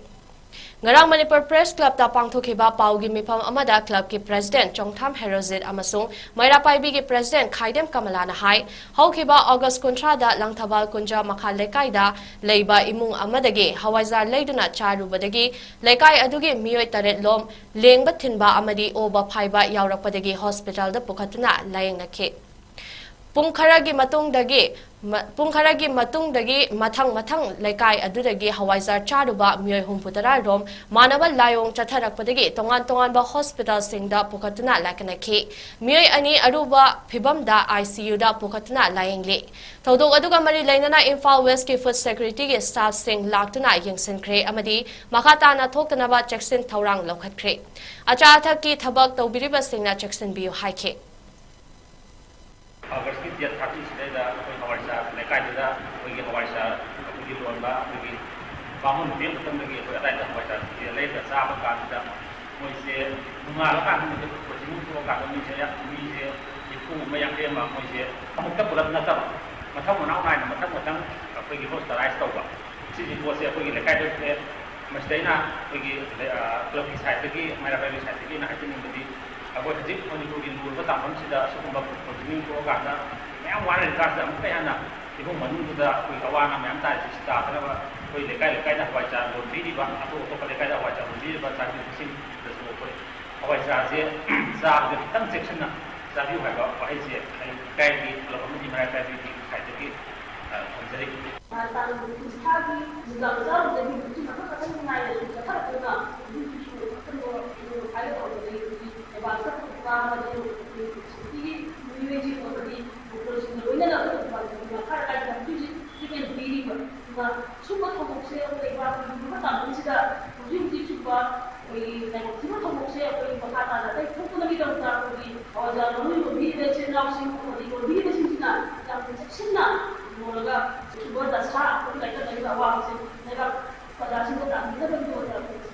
ꯉꯔꯥꯡ ꯃꯅꯤꯄꯨꯔ ꯄ꯭ꯔꯦꯁ ꯀ꯭ꯂꯕꯇ ꯄꯥꯡꯊꯣꯛꯈꯤꯕ ꯄꯥꯎꯒꯤ ꯃꯤꯐꯝ ꯑꯃꯗ ꯀ꯭ꯂꯕꯀꯤ ꯄ꯭ꯔꯦꯁꯤꯗꯦꯟꯠ ꯆꯣꯡꯊꯥꯝ ꯍꯦꯔꯣꯖꯤꯠ ꯑꯃꯁꯨꯡ ꯃꯩꯔꯥ ꯄꯥꯏꯕꯤꯒꯤ ꯄ꯭ꯔꯦꯁꯤꯗꯦꯟꯠ ꯈꯥꯏꯗꯦꯝ ꯀꯃꯂꯥꯅ ꯍꯥꯏ, ꯍꯧꯈꯤꯕ ꯑꯣꯒꯁ꯭ꯠ ꯀꯨꯟꯊ꯭ꯔꯥꯗ ꯂꯪꯊꯕꯥꯜ ꯀꯨꯟꯖꯥ ꯃꯈꯥ ꯂꯩꯀꯥꯏꯗ ꯂꯩꯕ ꯏꯃꯨꯡ ꯑꯃꯗꯒꯤ ꯍꯋꯥꯏꯖꯥꯔ ꯂꯩꯗꯨꯅ ꯆꯥꯔꯨꯕꯗꯒꯤ ꯂꯩꯀꯥꯏ ꯑꯗꯨꯒꯤ ꯃꯤꯑꯣꯏ ꯇꯔꯦꯠ ꯂꯣꯝ ꯂꯦꯡꯕ ꯊꯤꯟꯕ ꯑꯃꯗꯤ ꯑꯣꯕ ꯐꯥꯏꯕ ꯌꯥꯎꯔꯛꯄꯗꯒꯤ ꯍꯣꯁꯄꯤꯇꯥꯜꯗ ꯄꯨꯈꯠꯇꯨꯅ ꯂꯥꯌꯦꯡꯅꯈꯤ꯫ ꯄꯨꯡ ꯈꯔꯒꯤ ꯃꯇꯨꯡꯗꯒꯤ ꯃ-, ꯄꯨꯡ ꯈꯔꯒꯤ ꯃꯇꯨꯡꯗꯒꯤ ꯃꯊꯪ ꯃꯊꯪ ꯂꯩꯀꯥꯏ ꯑꯗꯨꯗꯒꯤ ꯍꯋꯥꯏꯖꯥꯔ ꯆꯥꯔꯨꯕ ꯃꯤꯑꯣꯏ ꯍꯨꯝꯐꯨ ꯇꯔꯥ ꯔꯣꯝ ꯃꯥꯟꯅꯕ ꯂꯥꯏꯑꯣꯡ ꯆꯠꯊꯔꯛꯄꯗꯒꯤ ꯇꯣꯉꯥꯟ ꯇꯣꯉꯥꯟꯕ ꯍꯣꯁꯄꯤꯇꯥꯜꯁꯤꯡꯗ ꯄꯨꯈꯠꯇꯨꯅ ꯂꯥꯏꯀꯠꯅꯈꯤ꯫ ꯃꯤꯑꯣꯏ ꯑꯅꯤ ꯑꯔꯨꯕ ꯐꯤꯚꯝꯗ ICUꯗ ꯄꯨꯈꯠꯇꯨꯅ ꯂꯥꯌꯦꯡꯂꯤ꯫ ꯊꯧꯗꯣꯛ ꯑꯗꯨꯒ ꯃꯔꯤ ꯂꯩꯅꯅ ꯏꯝꯐꯥꯜ ꯋꯦꯁ꯭ꯠꯀꯤ ꯐꯨꯗ ꯁꯦꯀ꯭ꯌꯨꯔꯤꯇꯤꯒꯤ ꯁ꯭ꯇꯥꯐꯁꯤꯡ ꯂꯥꯛꯇꯨꯅ ꯌꯦꯡꯁꯤꯟꯈ꯭ꯔꯦ ꯑꯃꯗꯤ ꯃꯈꯥ ꯇꯥꯅ ꯊꯣꯛꯇꯅꯕ ꯆꯦꯛꯁꯤꯟ ꯊꯧꯔꯥꯡ ꯂꯧꯈꯠꯈ꯭ꯔꯦ꯫ ꯑꯆꯥ ꯑꯊꯛꯀꯤ ꯊꯕꯛ ꯇꯧꯕꯤꯔꯤꯕꯁꯤꯡꯅ ꯆꯦꯛꯁꯤꯟꯕꯤꯌꯨ ꯍꯥꯏꯈꯤ꯫ ꯑꯣꯒꯁ꯭ꯠꯀꯤ ꯗꯦꯠ ꯊꯥꯔꯇꯤ ꯁꯤꯗꯩꯗ ꯑꯩꯈꯣꯏ ꯍꯋꯥꯏꯖꯥꯔ ꯂꯩꯀꯥꯏꯗꯨꯗ ꯑꯩꯈꯣꯏꯒꯤ ꯍꯋꯥꯏꯖꯥꯔ ꯑꯩꯈꯣꯏꯒꯤ ꯂꯣꯟꯕ ꯑꯩꯈꯣꯏꯒꯤ ꯕꯥꯃꯣꯟ ꯅꯨꯄꯤ ꯑꯃꯈꯛꯇꯪꯗꯒꯤ ꯑꯩꯈꯣꯏ ꯑꯗꯥꯏꯗ ꯍꯋꯥꯏꯖꯥꯔꯁꯦ ꯂꯩꯔꯒ ꯆꯥꯕ ꯀꯥꯟꯁꯤꯗ ꯃꯣꯏꯁꯦ ꯅꯣꯡꯉꯥꯜꯂꯀꯥꯟꯗ ꯃꯣꯏꯁꯦ ꯀꯣꯆꯤꯡ ꯊꯣꯛꯑꯀꯥꯟꯗ ꯃꯤꯁꯦ, ꯃꯤꯁꯦ ꯅꯤꯐꯨ ꯑꯃ ꯌꯥꯡꯈꯩ ꯑꯃ ꯃꯣꯏꯁꯦ ꯑꯃꯨꯛꯇ ꯄꯨꯂꯞ ꯅꯠꯇꯕ, ꯃꯊꯪ ꯃꯅꯥꯎ ꯅꯥꯏꯅ ꯃꯊꯪ ꯃꯊꯪ ꯑꯩꯈꯣꯏꯒꯤ ꯍꯣꯁꯄꯤꯇꯥꯂꯥꯏꯁ ꯇꯧꯕ꯫ ꯁꯤꯒꯤ ꯄꯣꯠꯁꯦ ꯑꯩꯈꯣꯏꯒꯤ ꯂꯩꯀꯥꯏꯗ ꯊꯣꯛꯑꯦ꯫ ꯃꯁꯤꯗ ꯑꯩꯅ ꯑꯩꯈꯣꯏꯒꯤ, ꯑ, ꯀ꯭ꯂꯕꯀꯤ ꯁꯥꯏꯠꯇꯒꯤ, ꯃꯩꯔꯥ ꯄꯥꯏꯕꯤ ꯁꯥꯏꯠꯇꯒꯤ ꯑꯩꯅ ꯍꯥꯏꯖꯅꯤꯡꯕꯗꯤ, ꯑꯩꯈꯣꯏ ꯍꯧꯖꯤꯛ ꯃꯅꯤꯄꯨꯔꯒꯤ ꯂꯨꯔꯕ ꯇꯥꯡꯐꯝꯁꯤꯗ ꯑꯁꯤꯒꯨꯝꯕ ꯀꯣꯆꯤꯡ ꯊꯣꯛꯑꯀꯥꯟꯗ ꯃꯌꯥꯝ ꯋꯥꯅꯔꯤꯀꯥꯟꯁꯤꯗ ꯑꯃꯨꯛꯀ ꯍꯦꯟꯅ ꯏꯃꯨꯡ ꯃꯅꯨꯡꯗꯨꯗ ꯑꯩꯈꯣꯏ ꯑꯋꯥ ꯑꯅꯥ ꯃꯌꯥꯝ ꯇꯥꯔꯤꯁꯤ ꯁꯤ ꯇꯥꯗꯅꯕ ꯑꯩꯈꯣꯏ ꯂꯩꯀꯥꯏ ꯂꯩꯀꯥꯏꯗ ꯍꯋꯥꯏꯖꯥꯔ ꯂꯣꯟꯕꯤꯔꯤꯕ, ꯑꯇꯣꯞ ꯑꯇꯣꯞꯄ ꯂꯩꯀꯥꯏꯗ ꯍꯋꯥꯏꯖꯥꯔ ꯂꯣꯟꯕꯤꯔꯤꯕ ꯆꯥꯕꯤꯕꯁꯤꯡꯗꯁꯨ ꯑꯩꯈꯣꯏ ꯍꯋꯥꯏꯖꯥꯔꯁꯦ ꯆꯥꯕꯗ ꯈꯤꯇꯪ ꯆꯦꯛꯁꯤꯟꯅ ꯆꯥꯕꯤꯌꯨ ꯍꯥꯏꯕ ꯋꯥꯍꯩꯁꯦ ꯑꯩ ꯂꯩꯀꯥꯏꯒꯤ ꯀ꯭ꯂꯕ ꯑꯃꯗꯤ ꯃꯩꯔꯥ ꯄꯥꯏꯕꯤꯒꯤ ꯁꯥꯏꯠꯇꯒꯤ, ꯑ, ꯊꯝꯖꯔꯤ꯫ ꯇꯥꯡ ꯀꯨꯟꯊ꯭ꯔꯥꯒꯤ ꯅꯨꯡꯗꯥꯡ ꯆꯥꯔꯨꯕꯗꯒꯤ ꯍꯧꯖꯤꯛ ꯃꯊꯪ ꯃꯊꯪ ꯅꯥꯏꯅ ꯁꯨꯝ ꯆꯠꯊꯔꯛꯄꯅ ꯍꯧꯖꯤꯛ ꯍꯧꯖꯤꯛꯁꯨ ꯑꯩꯈꯣꯏꯅ ꯍꯥꯏꯒꯗꯧꯕꯗꯒꯤ ꯍꯧꯖꯤꯛ ꯑꯦꯗꯚꯥꯟꯁꯇ ꯄꯨꯊꯣꯛꯄ ꯑꯃꯗꯤ ꯁꯤꯇꯤꯒꯤ ꯃꯤꯑꯣꯏꯁꯤꯡ ꯑꯃꯗꯤ ꯗꯣꯛꯇꯔꯁꯤꯡꯒ ꯂꯣꯏꯅꯅ ꯑꯩꯈꯣꯏ ꯃꯈꯥ ꯂꯩꯀꯥꯏꯗ ꯍꯧꯖꯤꯛ ꯍꯧꯖꯤꯛ ꯇ꯭ꯔꯤꯠꯃꯦꯟ ꯄꯤꯔꯤꯕ꯫ ꯑꯗꯨꯒ ꯁꯨꯝꯕ ꯊꯧꯗꯣꯛꯁꯦ ꯑꯩꯈꯣꯏ ꯂꯩꯕꯥꯛꯀꯤ ꯂꯨꯕ ꯇꯥꯡꯀꯛꯁꯤꯗ ꯍꯧꯖꯤꯛ ꯍꯧꯖꯤꯛ ꯁꯨꯝꯕ ꯑꯩꯈꯣꯏꯒꯤ ꯂꯥꯏꯕꯛ ꯊꯤꯕ ꯊꯧꯗꯣꯛꯁꯦ ꯑꯩꯈꯣꯏ ꯃꯈꯥ ꯇꯥꯅ ꯑꯇꯩ ꯊꯣꯛꯇꯅꯕꯒꯤꯗꯃꯛꯇ ꯑꯩꯈꯣꯏꯒꯤ ꯑꯣꯖꯥ ꯂꯧꯃꯤꯕ ꯃꯤꯔꯦꯞ ꯏꯆꯤꯜ ꯏꯅꯥꯎꯁꯤꯡ ꯑꯃꯗꯤ ꯂꯣꯏꯕꯤꯔꯤꯕꯁꯤꯡꯁꯤꯅ ꯌꯥꯝꯅ ꯆꯦꯛꯁꯤꯟꯅ ꯌꯣꯜꯂꯒ ꯁꯨꯒꯔ ꯗꯁꯥ ꯑꯩꯈꯣꯏ ꯂꯩꯀꯠꯅꯔꯤꯕ ꯑꯋꯥꯕꯁꯦ ꯂꯩꯕꯥꯛ ꯄ꯭ꯔꯖꯥꯁꯤꯡꯗ ꯇꯥꯛꯄꯤꯅꯕꯒꯤꯗꯃꯛꯇ ꯑꯩꯈꯣꯏ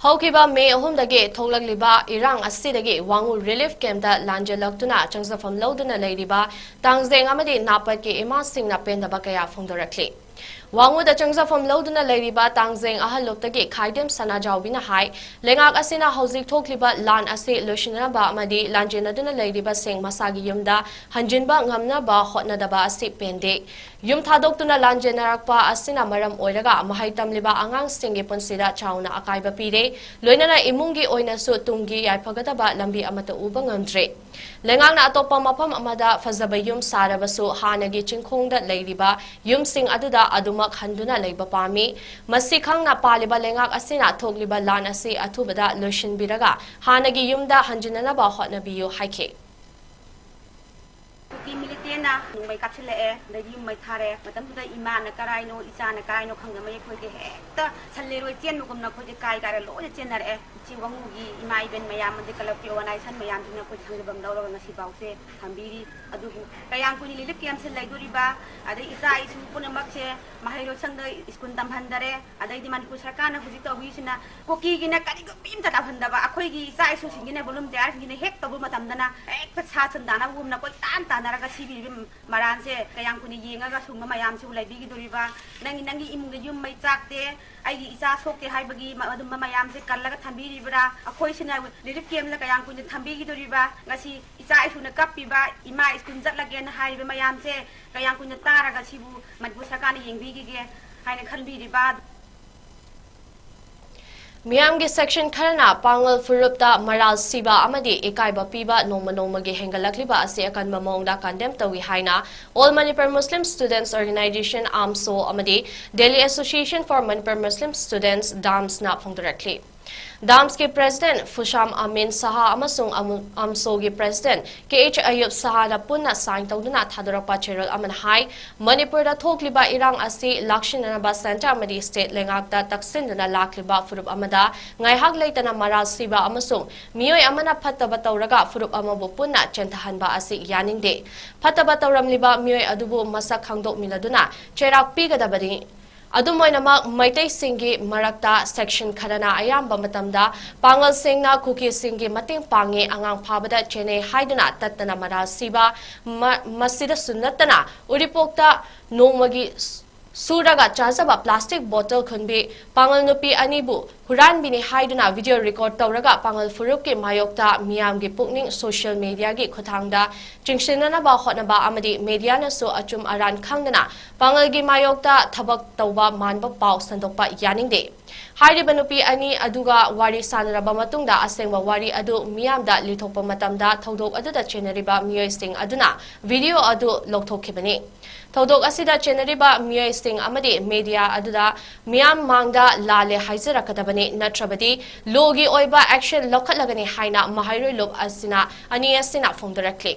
ꯍꯧꯈꯤꯕ ꯃꯦ ꯑꯍꯨꯝꯗꯒꯤ ꯊꯣꯛꯂꯛꯂꯤꯕ ꯏꯔꯥꯡ ꯑꯁꯤꯗꯒꯤ ꯋꯥꯉꯨ ꯔꯤꯂꯤꯐ ꯀꯦꯝꯞꯇ ꯂꯥꯟꯖꯦꯜꯂꯛꯇꯨꯅ ꯆꯪꯖꯐꯝ ꯂꯧꯗꯨꯅ ꯂꯩꯔꯤꯕ ꯇꯥꯡꯖꯦꯡ ꯑꯃꯗꯤ ꯅꯥꯄꯠꯀꯤ ꯏꯃꯥꯁꯤꯡꯅ ꯄꯦꯟꯗꯕ ꯀꯌꯥ ꯐꯣꯡꯗꯣꯔꯛꯂꯤ꯫ ꯋꯥꯉꯨꯗ ꯆꯪꯖꯐꯝ ꯂꯧꯗꯨꯅ ꯂꯩꯔꯤꯕ ꯇꯥꯡꯖꯦꯡ ꯑꯍꯜ ꯂꯣꯞꯇꯒꯤ ꯈꯥꯏꯗꯦꯝ ꯁꯅꯥꯖꯥꯎꯕꯤꯅ ꯍꯥꯏ, ꯂꯩꯉꯥꯛ ꯑꯁꯤꯅ ꯍꯧꯖꯤꯛ ꯊꯣꯛꯂꯤꯕ ꯂꯥꯟ ꯑꯁꯤ ꯂꯣꯏꯁꯤꯟꯅꯅꯕ ꯑꯃꯗꯤ ꯂꯥꯟꯖꯦꯟꯅꯗꯨꯅ ꯂꯩꯔꯤꯕꯁꯤꯡ ꯃꯁꯥꯒꯤ ꯌꯨꯝꯗ ꯍꯟꯖꯤꯟꯕ ꯉꯝꯅꯕ ꯍꯣꯠꯅꯗꯕ ꯑꯁꯤ ꯄꯦꯟꯗꯦ꯫ ꯌꯨꯝ ꯊꯥꯗꯣꯛꯇꯨꯅ ꯂꯥꯟꯖꯦꯟꯅꯔꯛꯄ ꯑꯁꯤꯅ ꯃꯔꯝ ꯑꯣꯏꯔꯒ ꯃꯍꯩ ꯇꯝꯂꯤꯕ ꯑꯉꯥꯡꯁꯤꯡꯒꯤ ꯄꯨꯟꯁꯤꯗ ꯆꯥꯎꯅ ꯑꯀꯥꯏꯕ ꯄꯤꯔꯦ, ꯂꯣꯏꯅꯅ ꯏꯃꯨꯡꯒꯤ ꯑꯣꯏꯅꯁꯨ ꯇꯨꯡꯒꯤ ꯌꯥꯏꯐꯒꯗꯕ ꯂꯝꯕꯤ ꯑꯃꯠꯇ ꯎꯕ ꯉꯝꯗ꯭ꯔꯦ꯫ ꯂꯩꯉꯥꯛꯅ ꯑꯇꯣꯞꯄ ꯃꯐꯝ ꯑꯃꯗ ꯐꯖꯕ ꯌꯨꯝ ꯁꯥꯔꯕꯁꯨ ꯍꯥꯟꯅꯒꯤ ꯆꯤꯡꯈꯣꯡꯗ ꯂꯩꯔꯤꯕ ꯌꯨꯝꯁꯤꯡ ꯑꯗꯨꯗ ꯑꯗꯨꯃꯛ ꯍꯟꯗꯨꯅ ꯂꯩꯕ ꯄꯥꯝꯃꯤ꯫ ꯃꯁꯤ ꯈꯪꯅ ꯄꯥꯜꯂꯤꯕ ꯂꯩꯉꯥꯛ ꯑꯁꯤꯅ ꯊꯣꯛꯂꯤꯕ ꯂꯥꯟ ꯑꯁꯤ ꯑꯊꯨꯕꯗ ꯂꯣꯏꯁꯤꯟꯕꯤꯔꯒ ꯍꯥꯟꯅꯒꯤ ꯌꯨꯝꯗ ꯍꯟꯖꯤꯟꯅꯅꯕ ꯍꯣꯠꯅꯕꯤꯌꯨ ꯍꯥꯏꯈꯤ꯫ ꯀꯨꯀꯤ ꯃꯤꯂꯤꯇꯦꯟꯅ ꯅꯣꯡꯃꯩ ꯀꯥꯞꯁꯤꯜꯂꯛꯑꯦ, ꯑꯗꯩꯗꯤ ꯌꯨꯝ ꯃꯩ ꯊꯥꯔꯦ꯫ ꯃꯇꯝꯗꯨꯗ ꯏꯃꯥꯅ ꯀꯔꯥꯏꯅꯣ, ꯏꯆꯥꯅ ꯀꯔꯥꯏꯅꯣ ꯈꯪꯗꯉꯩ ꯑꯩꯈꯣꯏꯗꯤ ꯍꯦꯛꯇ ꯁꯟ ꯂꯩꯔꯣꯏ ꯆꯦꯟꯕꯒꯨꯝꯅ ꯑꯩꯈꯣꯏꯗꯤ ꯀꯥꯏ ꯀꯥꯏꯔ ꯂꯣꯏꯅ ꯆꯦꯟꯅꯔꯛꯑꯦ꯫ ꯏꯆꯦ ꯋꯥꯉꯨꯒꯤ ꯏꯃꯥ ꯏꯕꯦꯟ ꯃꯌꯥꯝ, ꯑꯗꯩ ꯀ꯭ꯂꯕꯀꯤ ꯑꯣꯔꯒꯅꯥꯏꯖꯦꯁꯟ ꯃꯌꯥꯝꯁꯤꯅ ꯑꯩꯈꯣꯏ ꯊꯥꯡꯖꯕꯝ ꯂꯧꯔꯒ ꯉꯁꯤꯐꯥꯎꯁꯦ ꯊꯝꯕꯤꯔꯤ꯫ ꯑꯗꯨꯕꯨ ꯀꯌꯥꯝ ꯀꯨꯏꯅ ꯔꯤꯂꯤꯐ ꯀꯦꯝꯞꯁꯦ ꯂꯩꯗꯣꯔꯤꯕ? ꯑꯗꯩ ꯏꯆꯥ ꯏꯁꯨ ꯄꯨꯝꯅꯃꯛꯁꯦ ꯃꯍꯩꯔꯣꯏꯁꯪꯗ ꯁ꯭ꯀꯨꯜ ꯇꯝꯍꯟꯗꯔꯦ꯫ ꯑꯗꯩꯗꯤ ꯃꯅꯤꯄꯨꯔ ꯁꯔꯀꯥꯔꯅ ꯍꯧꯖꯤꯛ ꯇꯧꯕꯤꯁꯤꯅ ꯀꯨꯀꯤꯒꯤꯅ ꯀꯔꯤꯒꯨꯝꯕꯤ ꯑꯝꯇ ꯇꯧꯍꯟꯗꯕ, ꯑꯩꯈꯣꯏꯒꯤ ꯏꯆꯥ ꯏꯁꯨꯁꯤꯡꯒꯤꯅ ꯚꯣꯂꯨꯟꯇꯤꯌꯥꯔꯁꯤꯡꯁꯤꯅ ꯍꯦꯛ ꯇꯧꯕ ꯃꯇꯝꯗꯅ ꯍꯦꯛꯇ ꯁꯥ ꯁꯟ ꯇꯥꯟꯅꯕꯒꯨꯝꯅ ꯀꯣꯏꯇꯥꯟ ꯇꯥꯟꯅꯔꯒ ꯁꯤꯕꯤꯔꯤꯕ ꯃꯔꯥꯟꯁꯦ ꯀꯌꯥꯝ ꯀꯨꯏꯅ ꯌꯦꯡꯉꯒ ꯁꯨꯝꯕ ꯃꯌꯥꯝꯁꯤꯕꯨ ꯂꯩꯕꯤꯈꯤꯗꯣꯔꯤꯕ? ꯅꯪꯒꯤ, ꯅꯪꯒꯤ ꯏꯃꯨꯡꯗ ꯌꯨꯝ ꯃꯩ ꯆꯥꯛꯇꯦ, ꯑꯩꯒꯤ ꯏꯆꯥ ꯁꯣꯛꯇꯦ ꯍꯥꯏꯕꯒꯤ ꯃ-, ꯑꯗꯨꯝꯕ ꯃꯌꯥꯝꯁꯦ ꯀꯜꯂꯒ ꯊꯝꯕꯤꯔꯤꯕ꯭ꯔꯥ? ꯑꯩꯈꯣꯏꯁꯤꯅ ꯔꯤꯂꯤꯐ ꯀꯦꯝꯞꯇ ꯀꯌꯥꯝ ꯀꯨꯏꯅ ꯊꯝꯕꯤꯈꯤꯗꯣꯔꯤꯕ? ꯉꯁꯤ ꯏꯆꯥ ꯏꯁꯨꯅ ꯀꯞꯄꯤꯕ, ꯏꯃꯥ ꯁ꯭ꯀꯨꯜ ꯆꯠꯂꯒꯦꯅ ꯍꯥꯏꯔꯤꯕ ꯃꯌꯥꯝꯁꯦ ꯀꯌꯥꯝ ꯀꯨꯏꯅ ꯇꯥꯔꯒ ꯁꯤꯕꯨ ꯃꯅꯤꯄꯨꯔ ꯁꯔꯀꯥꯔꯅ ꯌꯦꯡꯕꯤꯈꯤꯒꯦ ꯍꯥꯏꯅ ꯈꯟꯕꯤꯔꯤꯕ? ꯃꯤꯌꯥꯝꯒꯤ ꯁꯦꯛꯁꯟ ꯈꯔꯅ ꯄꯥꯉꯜ ꯐꯨꯔꯨꯞꯇ ꯃꯔꯥꯜ ꯁꯤꯕ ꯑꯃꯗꯤ ꯏꯀꯥꯏꯕ ꯄꯤꯕ ꯅꯣꯡꯃ ꯅꯣꯡꯃꯒꯤ ꯍꯦꯟꯒꯠꯂꯛꯂꯤꯕ ꯑꯁꯤ ꯑꯀꯟꯕ ꯃꯑꯣꯡꯗ ꯀꯟꯗꯦꯝ ꯇꯧꯏ ꯍꯥꯏꯅ All Manipur Muslim Students Organization, ꯑꯥꯝꯁꯣ, ꯑꯃꯗꯤ Delhi Association for Manipur Muslim Students, ꯗꯥꯝꯁꯅ ꯐꯣꯡꯗꯣꯔꯛꯂꯤ꯫ ꯗꯥꯝꯁꯀꯤ ꯄ꯭ꯔꯦꯁꯤꯗꯦꯟꯠ ꯐꯨꯁꯥꯝ ꯑꯃꯤꯟ ꯁꯍꯥ ꯑꯃꯁꯨꯡ ꯑꯃꯨ-, ꯑꯥꯝꯁꯣꯒꯤ ꯄ꯭ꯔꯦꯁꯤꯗꯦꯟꯠ ꯀꯦ ꯑꯩꯆ ꯑꯌꯨꯕ ꯁꯍꯥꯅ ꯄꯨꯟꯅ ꯁꯥꯏꯟ ꯇꯧꯗꯨꯅ ꯊꯥꯗꯣꯔꯛꯄ ꯆꯦꯔꯣꯜ ꯑꯃꯅ ꯍꯥꯏ, ꯃꯅꯤꯄꯨꯔꯗ ꯊꯣꯛꯂꯤꯕ ꯏꯔꯥꯡ ꯑꯁꯤ ꯂꯥꯛꯁꯤꯟꯅꯅꯕ ꯁꯦꯟꯇꯔ ꯑꯃꯗꯤ ꯁ꯭ꯇꯦꯠ ꯂꯩꯉꯥꯛꯇ ꯇꯛꯁꯤꯟꯗꯨꯅ ꯂꯥꯛꯂꯤꯕ ꯐꯨꯔꯨꯞ ꯑꯃꯗ ꯉꯥꯏꯍꯥꯛ ꯂꯩꯇꯅ ꯃꯔꯥꯜ ꯁꯤꯕ ꯑꯃꯁꯨꯡ ꯃꯤꯑꯣꯏ ꯑꯃꯅ ꯐꯠꯇꯕ ꯇꯧꯔꯒ ꯐꯨꯔꯨꯞ ꯑꯃꯕꯨ ꯄꯨꯟꯅ ꯆꯦꯟꯊꯍꯟꯕ ꯑꯁꯤ ꯌꯥꯅꯤꯡꯗꯦ꯫ ꯐꯠꯇꯕ ꯇꯧꯔꯝꯂꯤꯕ ꯃꯤꯑꯣꯏ ꯑꯗꯨꯕꯨ ꯃꯁꯛ ꯈꯪꯗꯣꯛꯃꯤꯟꯅꯗꯨꯅ ꯆꯩꯔꯥꯛ ꯄꯤꯒꯗꯕꯅꯤ꯫ ꯑꯗꯨꯝ ꯑꯣꯏꯅꯃꯛ, ꯃꯩꯇꯩꯁꯤꯡꯒꯤ ꯃꯔꯛꯇ ꯁꯦꯛꯁꯟ ꯈꯔꯅ ꯑꯌꯥꯝꯕ ꯃꯇꯝꯗ ꯄꯥꯉꯜꯁꯤꯡꯅ ꯀꯨꯀꯤꯁꯤꯡꯒꯤ ꯃꯇꯦꯡ ꯄꯥꯡꯉꯤ, ꯑꯉꯥꯡ ꯐꯥꯕꯗ ꯆꯦꯟꯅꯩ ꯍꯥꯏꯗꯨꯅ ꯇꯠꯇꯅ ꯃꯔꯥꯜ ꯁꯤꯕ, ꯃ-, ꯃꯁꯤꯗꯁꯨ ꯅꯠꯇꯅ ꯎꯔꯤꯄꯣꯛꯇ ꯅꯣꯡꯃꯒꯤ ꯁ-, ꯁꯨꯔꯒ ꯆꯥꯖꯕ ꯄ꯭ꯂꯥꯁꯇꯤꯛ ꯕꯣꯇꯜ ꯈꯨꯟꯕꯤ ꯄꯥꯉꯜ ꯅꯨꯄꯤ ꯑꯅꯤꯕꯨ ꯍꯨꯔꯥꯟꯕꯤꯅꯤ ꯍꯥꯏꯗꯨꯅ ꯚꯤꯗꯤꯑꯣ ꯔꯦꯀꯣꯔꯗ ꯇꯧꯔꯒ ꯄꯥꯉꯜ ꯐꯨꯔꯨꯞꯀꯤ ꯃꯥꯌꯣꯛꯇ ꯃꯤꯌꯥꯝꯒꯤ ꯄꯨꯛꯅꯤꯡ ꯁꯣꯁꯤꯌꯦꯜ ꯃꯤꯗꯤꯌꯥꯒꯤ ꯈꯨꯠꯊꯥꯡꯗ ꯆꯤꯡꯁꯤꯟꯅꯅꯕ ꯍꯣꯠꯅꯕ ꯑꯃꯗꯤ ꯃꯤꯗꯤꯌꯥꯅꯁꯨ ꯑꯆꯨꯝ ꯑꯔꯥꯟ ꯈꯪꯗꯅ ꯄꯥꯉꯜꯒꯤ ꯃꯥꯌꯣꯛꯇ ꯊꯕꯛ ꯇꯧꯕ ꯃꯥꯟꯕ ꯄꯥꯎ ꯁꯟꯗꯣꯛꯄ ꯌꯥꯅꯤꯡꯗꯦ꯫ ꯍꯥꯏꯔꯤꯕ ꯅꯨꯄꯤ ꯑꯅꯤ ꯑꯗꯨꯒ ꯋꯥꯔꯤ ꯁꯥꯟꯅꯔꯕ ꯃꯇꯨꯡꯗ ꯑꯁꯦꯡꯕ ꯋꯥꯔꯤ ꯑꯗꯨ ꯃꯤꯌꯥꯝꯗ ꯂꯤꯊꯣꯛꯄ ꯃꯇꯝꯗ ꯊꯧꯗꯣꯛ ꯑꯗꯨꯗ ꯆꯦꯟꯅꯔꯤꯕ ꯃꯤꯑꯣꯏꯁꯤꯡ ꯑꯗꯨꯅ ꯚꯤꯗꯤꯑꯣ ꯑꯗꯨ ꯂꯧꯊꯣꯛꯈꯤꯕꯅꯤ꯫ ꯊꯧꯗꯣꯛ ꯑꯁꯤꯗ ꯆꯦꯟꯅꯔꯤꯕ ꯃꯤꯑꯣꯏꯁꯤꯡ ꯑꯃꯗꯤ ꯃꯤꯗꯤꯌꯥ ꯑꯗꯨꯗ ꯃꯤꯌꯥꯝ ꯃꯥꯡꯗ ꯂꯥꯜꯂꯦ ꯍꯥꯏꯖꯔꯛꯀꯗꯕꯅꯤ, ꯅꯠꯇ꯭ꯔꯕꯗꯤ ꯂꯣꯒꯤ ꯑꯣꯏꯕ ꯑꯦꯛꯁꯟ ꯂꯧꯈꯠꯂꯒꯅꯤ ꯍꯥꯏꯅ ꯃꯍꯩꯔꯣꯏ ꯂꯨꯞ ꯑꯁꯤꯅ, ꯑꯅꯤ ꯑꯁꯤꯅ ꯐꯣꯡꯗꯣꯔꯛꯂꯤ꯫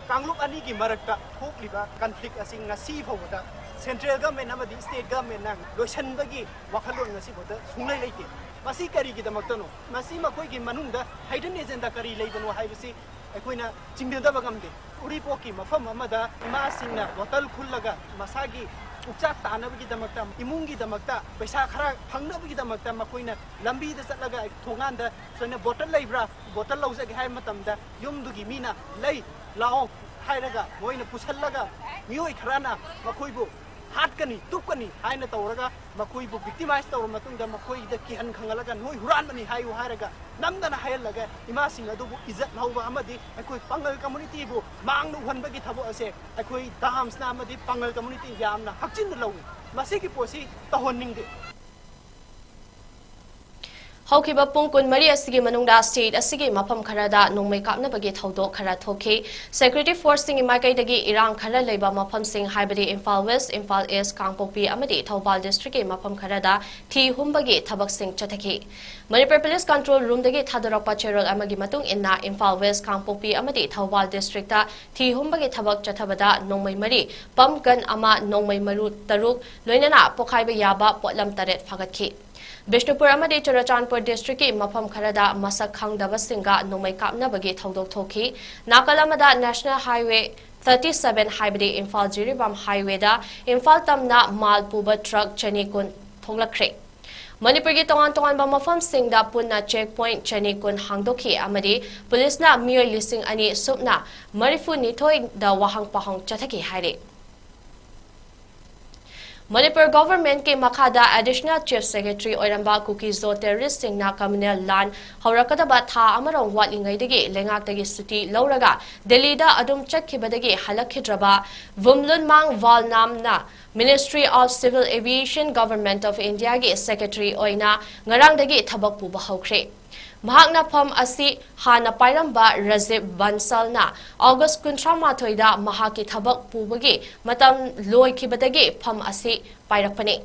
ꯀꯥꯡꯂꯨꯞ ꯑꯅꯤꯒꯤ ꯃꯔꯛꯇ ꯊꯣꯛꯂꯤꯕ ꯀꯟꯐ꯭ꯂꯤꯛ ꯑꯁꯤ ꯉꯁꯤ ꯐꯥꯎꯕꯗ ꯁꯦꯟꯇ꯭ꯔꯦꯜ ꯒꯚꯔꯟꯃꯦꯟ ꯑꯃꯗꯤ ꯁ꯭ꯇꯦꯠ ꯒꯚꯔꯟꯃꯦꯟꯅ ꯂꯣꯏꯁꯤꯟꯕꯒꯤ ꯋꯥꯈꯜꯂꯣꯟ ꯉꯁꯤ ꯐꯥꯎꯗ ꯁꯨꯡꯂꯩ ꯂꯩꯇꯦ꯫ ꯃꯁꯤ ꯀꯔꯤꯒꯤꯗꯃꯛꯇꯅꯣ? ꯃꯁꯤ ꯃꯈꯣꯏꯒꯤ ꯃꯅꯨꯡꯗ ꯍꯤꯗꯟ ꯑꯦꯖꯦꯟꯗꯥ ꯀꯔꯤ ꯂꯩꯕꯅꯣ ꯍꯥꯏꯕꯁꯤ ꯑꯩꯈꯣꯏꯅ ꯆꯤꯡꯅꯗꯕ ꯉꯝꯗꯦ꯫ ꯎꯔꯤꯄꯣꯛꯀꯤ ꯃꯐꯝ ꯑꯃꯗ ꯏꯃꯥꯁꯤꯡꯅ ꯕꯣꯇꯜ ꯈꯨꯜꯂꯒ ꯃꯁꯥꯒꯤ ꯄꯨꯛꯆꯥꯛ ꯇꯥꯅꯕꯒꯤꯗꯃꯛꯇ, ꯏꯃꯨꯡꯒꯤꯗꯃꯛꯇ, ꯄꯩꯁꯥ ꯈꯔ ꯐꯪꯅꯕꯒꯤꯗꯃꯛꯇ ꯃꯈꯣꯏꯅ ꯂꯝꯕꯤꯗ ꯆꯠꯂꯒ ꯊꯣꯡꯒꯥꯟꯗ ꯁꯨꯃꯥꯏꯅ ꯕꯣꯇꯜ ꯂꯩꯕ꯭ꯔꯥ, ꯕꯣꯇꯜ ꯂꯧꯖꯒꯦ ꯍꯥꯏꯕ ꯃꯇꯝꯗ ꯌꯨꯝꯗꯨꯒꯤ ꯃꯤꯅ "ꯂꯩ, ꯂꯥꯛꯑꯣ" ꯍꯥꯏꯔꯒ ꯃꯣꯏꯅ ꯄꯨꯁꯜꯂꯒ ꯃꯤꯑꯣꯏ ꯈꯔꯅ ꯃꯈꯣꯏꯕꯨ ꯍꯥꯠꯀꯅꯤ, ꯇꯨꯞꯀꯅꯤ ꯍꯥꯏꯅ ꯇꯧꯔꯒ ꯃꯈꯣꯏꯕꯨ ꯚꯤꯛꯇꯤꯃꯥꯏꯖ ꯇꯧꯔꯕ ꯃꯇꯨꯡꯗ ꯃꯈꯣꯏꯗ ꯀꯤꯍꯟ ꯈꯪꯍꯜꯂꯒ "ꯅꯣꯏ ꯍꯨꯔꯥꯟꯕꯅꯤ" ꯍꯥꯏꯌꯨ ꯍꯥꯏꯔꯒ ꯅꯝꯗꯅ ꯍꯥꯏꯍꯜꯂꯒ ꯏꯃꯥꯁꯤꯡ ꯑꯗꯨꯕꯨ ꯏꯖꯠ ꯍꯧꯕ ꯑꯃꯗꯤ ꯑꯩꯈꯣꯏ ꯄꯥꯉꯜ ꯀꯝꯃꯨꯅꯤꯇꯤꯕꯨ ꯃꯥꯡꯅ ꯎꯍꯟꯕꯒꯤ ꯊꯕꯛ ꯑꯁꯦ ꯑꯩꯈꯣꯏ ꯗꯥꯝꯁꯅ ꯑꯃꯗꯤ ꯄꯥꯉꯜ ꯀꯝꯃꯨꯅꯤꯇꯤ ꯌꯥꯝꯅ ꯍꯛꯆꯤꯟꯅ ꯂꯧꯏ꯫ ꯃꯁꯤꯒꯤ ꯄꯣꯠꯁꯤ ꯇꯧꯍꯟꯅꯤꯡꯗꯦ꯫ ꯍꯧꯈꯤꯕ ꯄꯨꯡ ꯀꯨꯟꯃꯔꯤ ꯑꯁꯤꯒꯤ ꯃꯅꯨꯡꯗ ꯁ꯭ꯇꯦꯠ ꯑꯁꯤꯒꯤ ꯃꯐꯝ ꯈꯔꯗ ꯅꯣꯡꯃꯩ ꯀꯥꯞꯅꯕꯒꯤ ꯊꯧꯗꯣꯛ ꯈꯔ ꯊꯣꯛꯈꯤ꯫ ꯁꯦꯀ꯭ꯌꯨꯔꯤꯇꯤ ꯐꯣꯔꯁꯁꯤꯡꯒꯤ ꯃꯥꯏꯀꯩꯗꯒꯤ ꯏꯔꯥꯡ ꯈꯔ ꯂꯩꯕ ꯃꯐꯝꯁꯤꯡ, ꯍꯥꯏꯕꯗꯤ ꯏꯝꯐꯥꯜ ꯋꯦꯁ, ꯏꯝꯐꯥꯜ ꯏꯁ, ꯀꯥꯡꯄꯣꯛꯄꯤ ꯑꯃꯗꯤ ꯊꯧꯕꯥꯜ ꯗꯤꯁꯇ꯭ꯔꯤꯛꯀꯤ ꯃꯐꯝ ꯈꯔꯗ ꯊꯤ ꯍꯨꯝꯕꯒꯤ ꯊꯕꯛꯁꯤꯡ ꯆꯠꯊꯈꯤ꯫ ꯃꯅꯤꯄꯨꯔ ꯄꯨꯂꯤꯁ ꯀꯟꯇ꯭ꯔꯣꯜ ꯔꯨꯝꯗꯒꯤ ꯊꯥꯗꯣꯔꯛꯄ ꯆꯦꯔꯣꯜ ꯑꯃꯒꯤ ꯃꯇꯨꯡ ꯏꯟꯅ, ꯏꯝꯐꯥꯜ ꯋꯦꯁ, ꯀꯥꯡꯄꯣꯛꯄꯤ ꯑꯃꯗꯤ ꯊꯧꯕꯥꯜ ꯗꯤꯁꯇ꯭ꯔꯤꯛꯇ ꯊꯤ ꯍꯨꯝꯕꯒꯤ ꯊꯕꯛ ꯆꯠꯊꯕꯗ ꯅꯣꯡꯃꯩ ꯃꯔꯤ, ꯄꯝꯞ ꯒꯟ ꯑꯃ, ꯅꯣꯡꯃꯩ ꯃꯔꯨ ꯇꯔꯨꯛ, ꯂꯣꯏꯅꯅ ꯄꯣꯈꯥꯏꯕ ꯌꯥꯕ ꯄꯣꯠꯂꯝ ꯇꯔꯦꯠ ꯐꯥꯒꯠꯈꯤ꯫ ꯕꯤꯁꯅꯨꯄꯨꯔ ꯑꯃꯗꯤ ꯆꯨꯔꯆꯥꯟꯄꯨꯔ ꯗꯤꯁꯇ꯭ꯔꯤꯛꯀꯤ ꯃꯐꯝ ꯈꯔꯗ ꯃꯁꯛ ꯈꯪꯗꯕꯁꯤꯡꯒ ꯅꯣꯡꯃꯩ ꯀꯥꯞꯅꯕꯒꯤ ꯊꯧꯗꯣꯛ ꯊꯣꯛꯈꯤ꯫ ꯅꯥꯀꯜ ꯑꯃꯗ ꯅꯦꯁꯅꯦꯜ ꯍꯥꯏꯋꯦ ꯊꯥꯔꯇꯤ ꯁꯚꯦꯟ, ꯍꯥꯏꯕꯗꯤ ꯏꯝꯐꯥꯜ ꯖꯤꯔꯤꯕꯥꯝ ꯍꯥꯏꯋꯦꯗ ꯏꯝꯐꯥꯜ ꯇꯝꯅ ꯃꯥꯜ ꯄꯨꯕ ꯇ꯭ꯔꯛ ꯆꯅꯤ ꯀꯨꯟ ꯊꯣꯛꯂꯛꯈ꯭ꯔꯦ꯫ ꯃꯅꯤꯄꯨꯔꯒꯤ ꯇꯣꯉꯥꯟ ꯇꯣꯉꯥꯟꯕ ꯃꯐꯝꯁꯤꯡꯗ ꯄꯨꯟꯅ ꯆꯦꯛ ꯄꯣꯏꯟꯠ ꯆꯅꯤ ꯀꯨꯟ ꯍꯥꯡꯗꯣꯛꯈꯤ ꯑꯃꯗꯤ ꯄꯨꯂꯤꯁꯅ ꯃꯤꯑꯣꯏ ꯂꯤꯁꯤꯡ ꯑꯅꯤ ꯁꯨꯞꯅ ꯃꯔꯤꯐꯨ ꯅꯤꯊꯣꯏꯗ ꯋꯥꯍꯪ ꯄꯥꯎꯍꯪ ꯆꯠꯊꯈꯤ ꯍꯥꯏꯔꯤ꯫ ꯃꯅꯤꯄꯨꯔ ꯒꯣꯚꯔꯟꯃꯦꯟꯠꯀꯤ ꯃꯈꯥꯗ ꯑꯦꯗꯤꯁꯅꯦꯜ ꯆꯤꯐ ꯁꯦꯀ꯭ꯔꯦꯇꯔꯤ ꯑꯣꯏꯔꯝꯕ ꯀꯨꯀꯤ ꯖꯣ ꯇꯦꯔꯣꯔꯤꯁ꯭ꯠꯁꯤꯡꯅ ꯀꯝꯃ꯭ꯌꯨꯅꯦꯜ ꯂꯥꯟ ꯍꯧꯔꯛꯀꯗꯕ ꯊꯥ ꯑꯃꯔꯣꯝ ꯋꯥꯠꯂꯤꯉꯩꯗꯒꯤ ꯂꯩꯉꯥꯛꯇꯒꯤ ꯁꯨꯇꯤ ꯂꯧꯔꯒ ꯗꯦꯜꯂꯤꯗ ꯑꯗꯨꯝ ꯆꯠꯈꯤꯕꯗꯒꯤ ꯍꯜꯂꯛꯈꯤꯗ꯭ꯔꯕ ꯚꯨꯝꯂꯨꯟꯃꯥꯡ ꯚꯥꯜꯅꯥꯝꯅ Ministry of Civil Aviation, Government of Indiaꯒꯤ ꯁꯦꯀ꯭ꯔꯦꯇꯔꯤ ꯑꯣꯏꯅ ꯉꯔꯥꯡꯗꯒꯤ ꯊꯕꯛ ꯄꯨꯕ ꯍꯧꯈ꯭ꯔꯦ꯫ ꯃꯍꯥꯛꯅ ꯐꯝ ꯑꯁꯤ ꯍꯥꯟꯅ ꯄꯥꯏꯔꯝꯕ ꯔꯥꯖꯤꯕ ꯕꯟꯁꯜꯅ ꯑꯣꯒꯁ꯭ꯠ ꯀꯨꯟꯊ꯭ꯔꯥ ꯃꯥꯊꯣꯏꯗ ꯃꯍꯥꯛꯀꯤ ꯊꯕꯛ ꯄꯨꯕꯒꯤ ꯃꯇꯝ ꯂꯣꯏꯈꯤꯕꯗꯒꯤ ꯐꯝ ꯑꯁꯤ ꯄꯥꯏꯔꯛꯄꯅꯤ꯫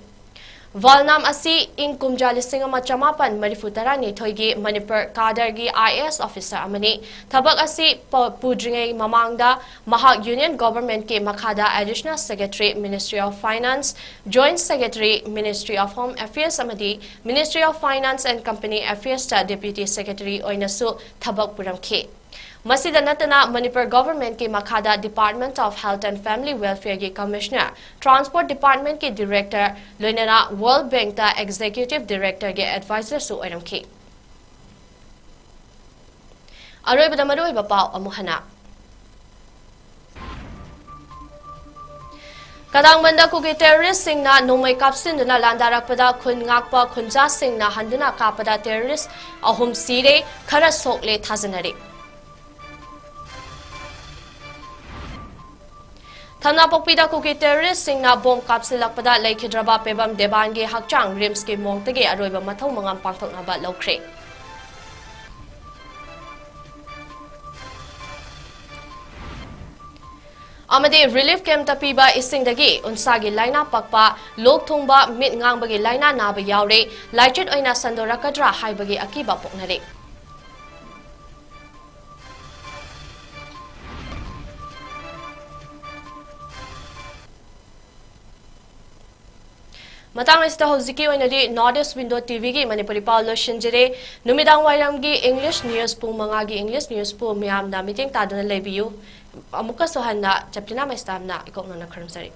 ꯚꯥꯜꯅꯥꯝ ꯑꯁꯤ ꯏꯪ ꯀꯨꯝꯖꯥ ꯂꯤꯁꯤꯡ ꯑꯃ ꯆꯃꯥꯄꯟ ꯃꯔꯤꯐꯨ ꯇꯔꯥꯅꯤꯊꯣꯏꯒꯤ ꯃꯅꯤꯄꯨꯔ ꯀꯥꯗꯔꯒꯤ IAS officer ꯑꯃꯅꯤ꯫ ꯊꯕꯛ ꯑꯁꯤ ꯄ-, ꯄꯨꯗ꯭ꯔꯤꯉꯩ ꯃꯃꯥꯡꯗ ꯃꯍꯥꯛ ꯌꯨꯅꯤꯌꯟ ꯒꯣꯚꯔꯟꯃꯦꯟꯠꯀꯤ ꯃꯈꯥꯗ additional secretary, Ministry of Finance, joint secretary, Ministry of Home Affairs ꯑꯃꯗꯤ Ministry of Finance and Company Affairsꯇ ꯗꯦꯄ꯭ꯌꯨꯇꯤ ꯁꯦꯀ꯭ꯔꯦꯇꯔꯤ ꯑꯣꯏꯅꯁꯨ ꯊꯕꯛ ꯄꯨꯔꯝꯈꯤ꯫ ꯃꯁꯤꯗ ꯅꯠꯇꯅ ꯃꯅꯤꯄꯨꯔ ꯒꯣꯚꯔꯟꯃꯦꯟꯠꯀꯤ ꯃꯈꯥꯗ Department of Health and Family Welfareꯒꯤ ꯀꯃꯤꯁꯅꯔ, ꯇ꯭ꯔꯥꯟꯁꯄꯣꯔꯠ ꯗꯤꯄꯥꯔꯠꯃꯦꯟꯠꯀꯤ ꯗꯤꯔꯦꯛꯇꯔ, ꯂꯣꯏꯅꯅ ꯋꯥꯔꯜꯗ ꯕꯦꯡꯛꯇ ꯑꯦꯛꯖꯤꯀ꯭ꯌꯨꯇꯤꯚ ꯗꯤꯔꯦꯛꯇꯔꯒꯤ ꯑꯦꯗꯚꯥꯏꯖꯔꯁꯨ ꯑꯣꯏꯔꯝꯈꯤ꯫ ꯑꯔꯣꯏꯕꯗ ꯃꯔꯨꯑꯣꯏꯕ ꯄꯥꯎ ꯑꯃꯨꯛ ꯍꯟꯅ꯫ ꯀꯗꯥꯡꯕꯟꯗ ꯀꯨꯀꯤ ꯇꯦꯔꯣꯔꯤꯁ꯭ꯠꯁꯤꯡꯅ ꯅꯣꯡꯃꯩ ꯀꯥꯞꯁꯤꯟꯗꯨꯅ ꯂꯥꯟꯗꯥꯔꯛꯄꯗ ꯈꯨꯟ ꯉꯥꯛꯄ ꯈꯨꯟꯖꯥꯁꯤꯡꯅ ꯍꯟꯗꯨꯅ ꯀꯥꯞꯄꯗ ꯇꯦꯔꯣꯔꯤꯁ꯭ꯠ ꯑꯍꯨꯝ ꯁꯤꯔꯦ, ꯈꯔ ꯁꯣꯛꯂꯦ ꯊꯥꯖꯅꯔꯤ꯫ ꯊꯝꯅꯥꯄꯣꯛꯄꯤꯗ ꯀꯨꯀꯤ ꯇꯦꯔꯣꯔꯤꯁ꯭ꯠꯁꯤꯡꯅ ꯕꯣꯝ ꯀꯥꯞꯁꯤꯜꯂꯛꯄꯗ ꯂꯩꯈꯤꯗ꯭ꯔꯕ ꯄꯦꯕꯝ ꯗꯦꯕꯥꯟꯒꯤ ꯍꯛꯆꯥꯡ ꯔꯤꯝꯁꯀꯤ ꯃꯣꯔꯒꯇꯒꯤ ꯑꯔꯣꯏꯕ ꯃꯊꯧ ꯃꯉꯝ ꯄꯥꯡꯊꯣꯛꯅꯕ ꯂꯧꯈ꯭ꯔꯦ꯫ ꯑꯃꯗꯤ ꯔꯤꯂꯤꯐ ꯀꯦꯝꯞꯇ ꯄꯤꯕ ꯏꯁꯤꯡꯗꯒꯤ ꯎꯟꯁꯥꯒꯤ ꯂꯥꯏꯅꯥ ꯄꯛꯄ, ꯂꯣꯛ ꯊꯨꯡꯕ, ꯃꯤꯠ ꯉꯥꯡꯕꯒꯤ ꯂꯥꯏꯅꯥ ꯅꯥꯕ ꯌꯥꯎꯔꯦ꯫ ꯂꯥꯏꯆꯠ ꯑꯣꯏꯅ ꯁꯟꯗꯣꯔꯛꯀꯗ꯭ꯔꯥ ꯍꯥꯏꯕꯒꯤ ꯑꯀꯤꯕ ꯄꯣꯛꯅꯔꯦ꯫ ꯃꯇꯥꯡ ꯑꯁꯤꯗ ꯍꯧꯖꯤꯛꯀꯤ ꯑꯣꯏꯅꯗꯤ North East Window TVꯒꯤ ꯃꯅꯤꯄꯨꯔꯤ ꯄꯥꯎ ꯂꯣꯏꯁꯤꯟꯖꯔꯦ꯫ ꯅꯨꯃꯤꯗꯥꯡ ꯋꯥꯏꯔꯝꯒꯤ English news ꯄꯨꯡ ꯃꯉꯥꯒꯤ English newsꯄꯨ ꯃꯌꯥꯝꯅ ꯃꯤꯠꯌꯦꯡ ꯇꯥꯗꯨꯅ ꯂꯩꯕꯤꯌꯨ꯫ ꯑꯃꯨꯛꯀꯁꯨ ꯍꯟꯅ ꯆꯞꯂꯤꯅꯥ ꯃꯩꯁꯇꯥꯝꯅ ꯏꯀꯣꯛ ꯅꯧꯅ ꯈꯨꯔꯨꯝꯖꯔꯤ꯫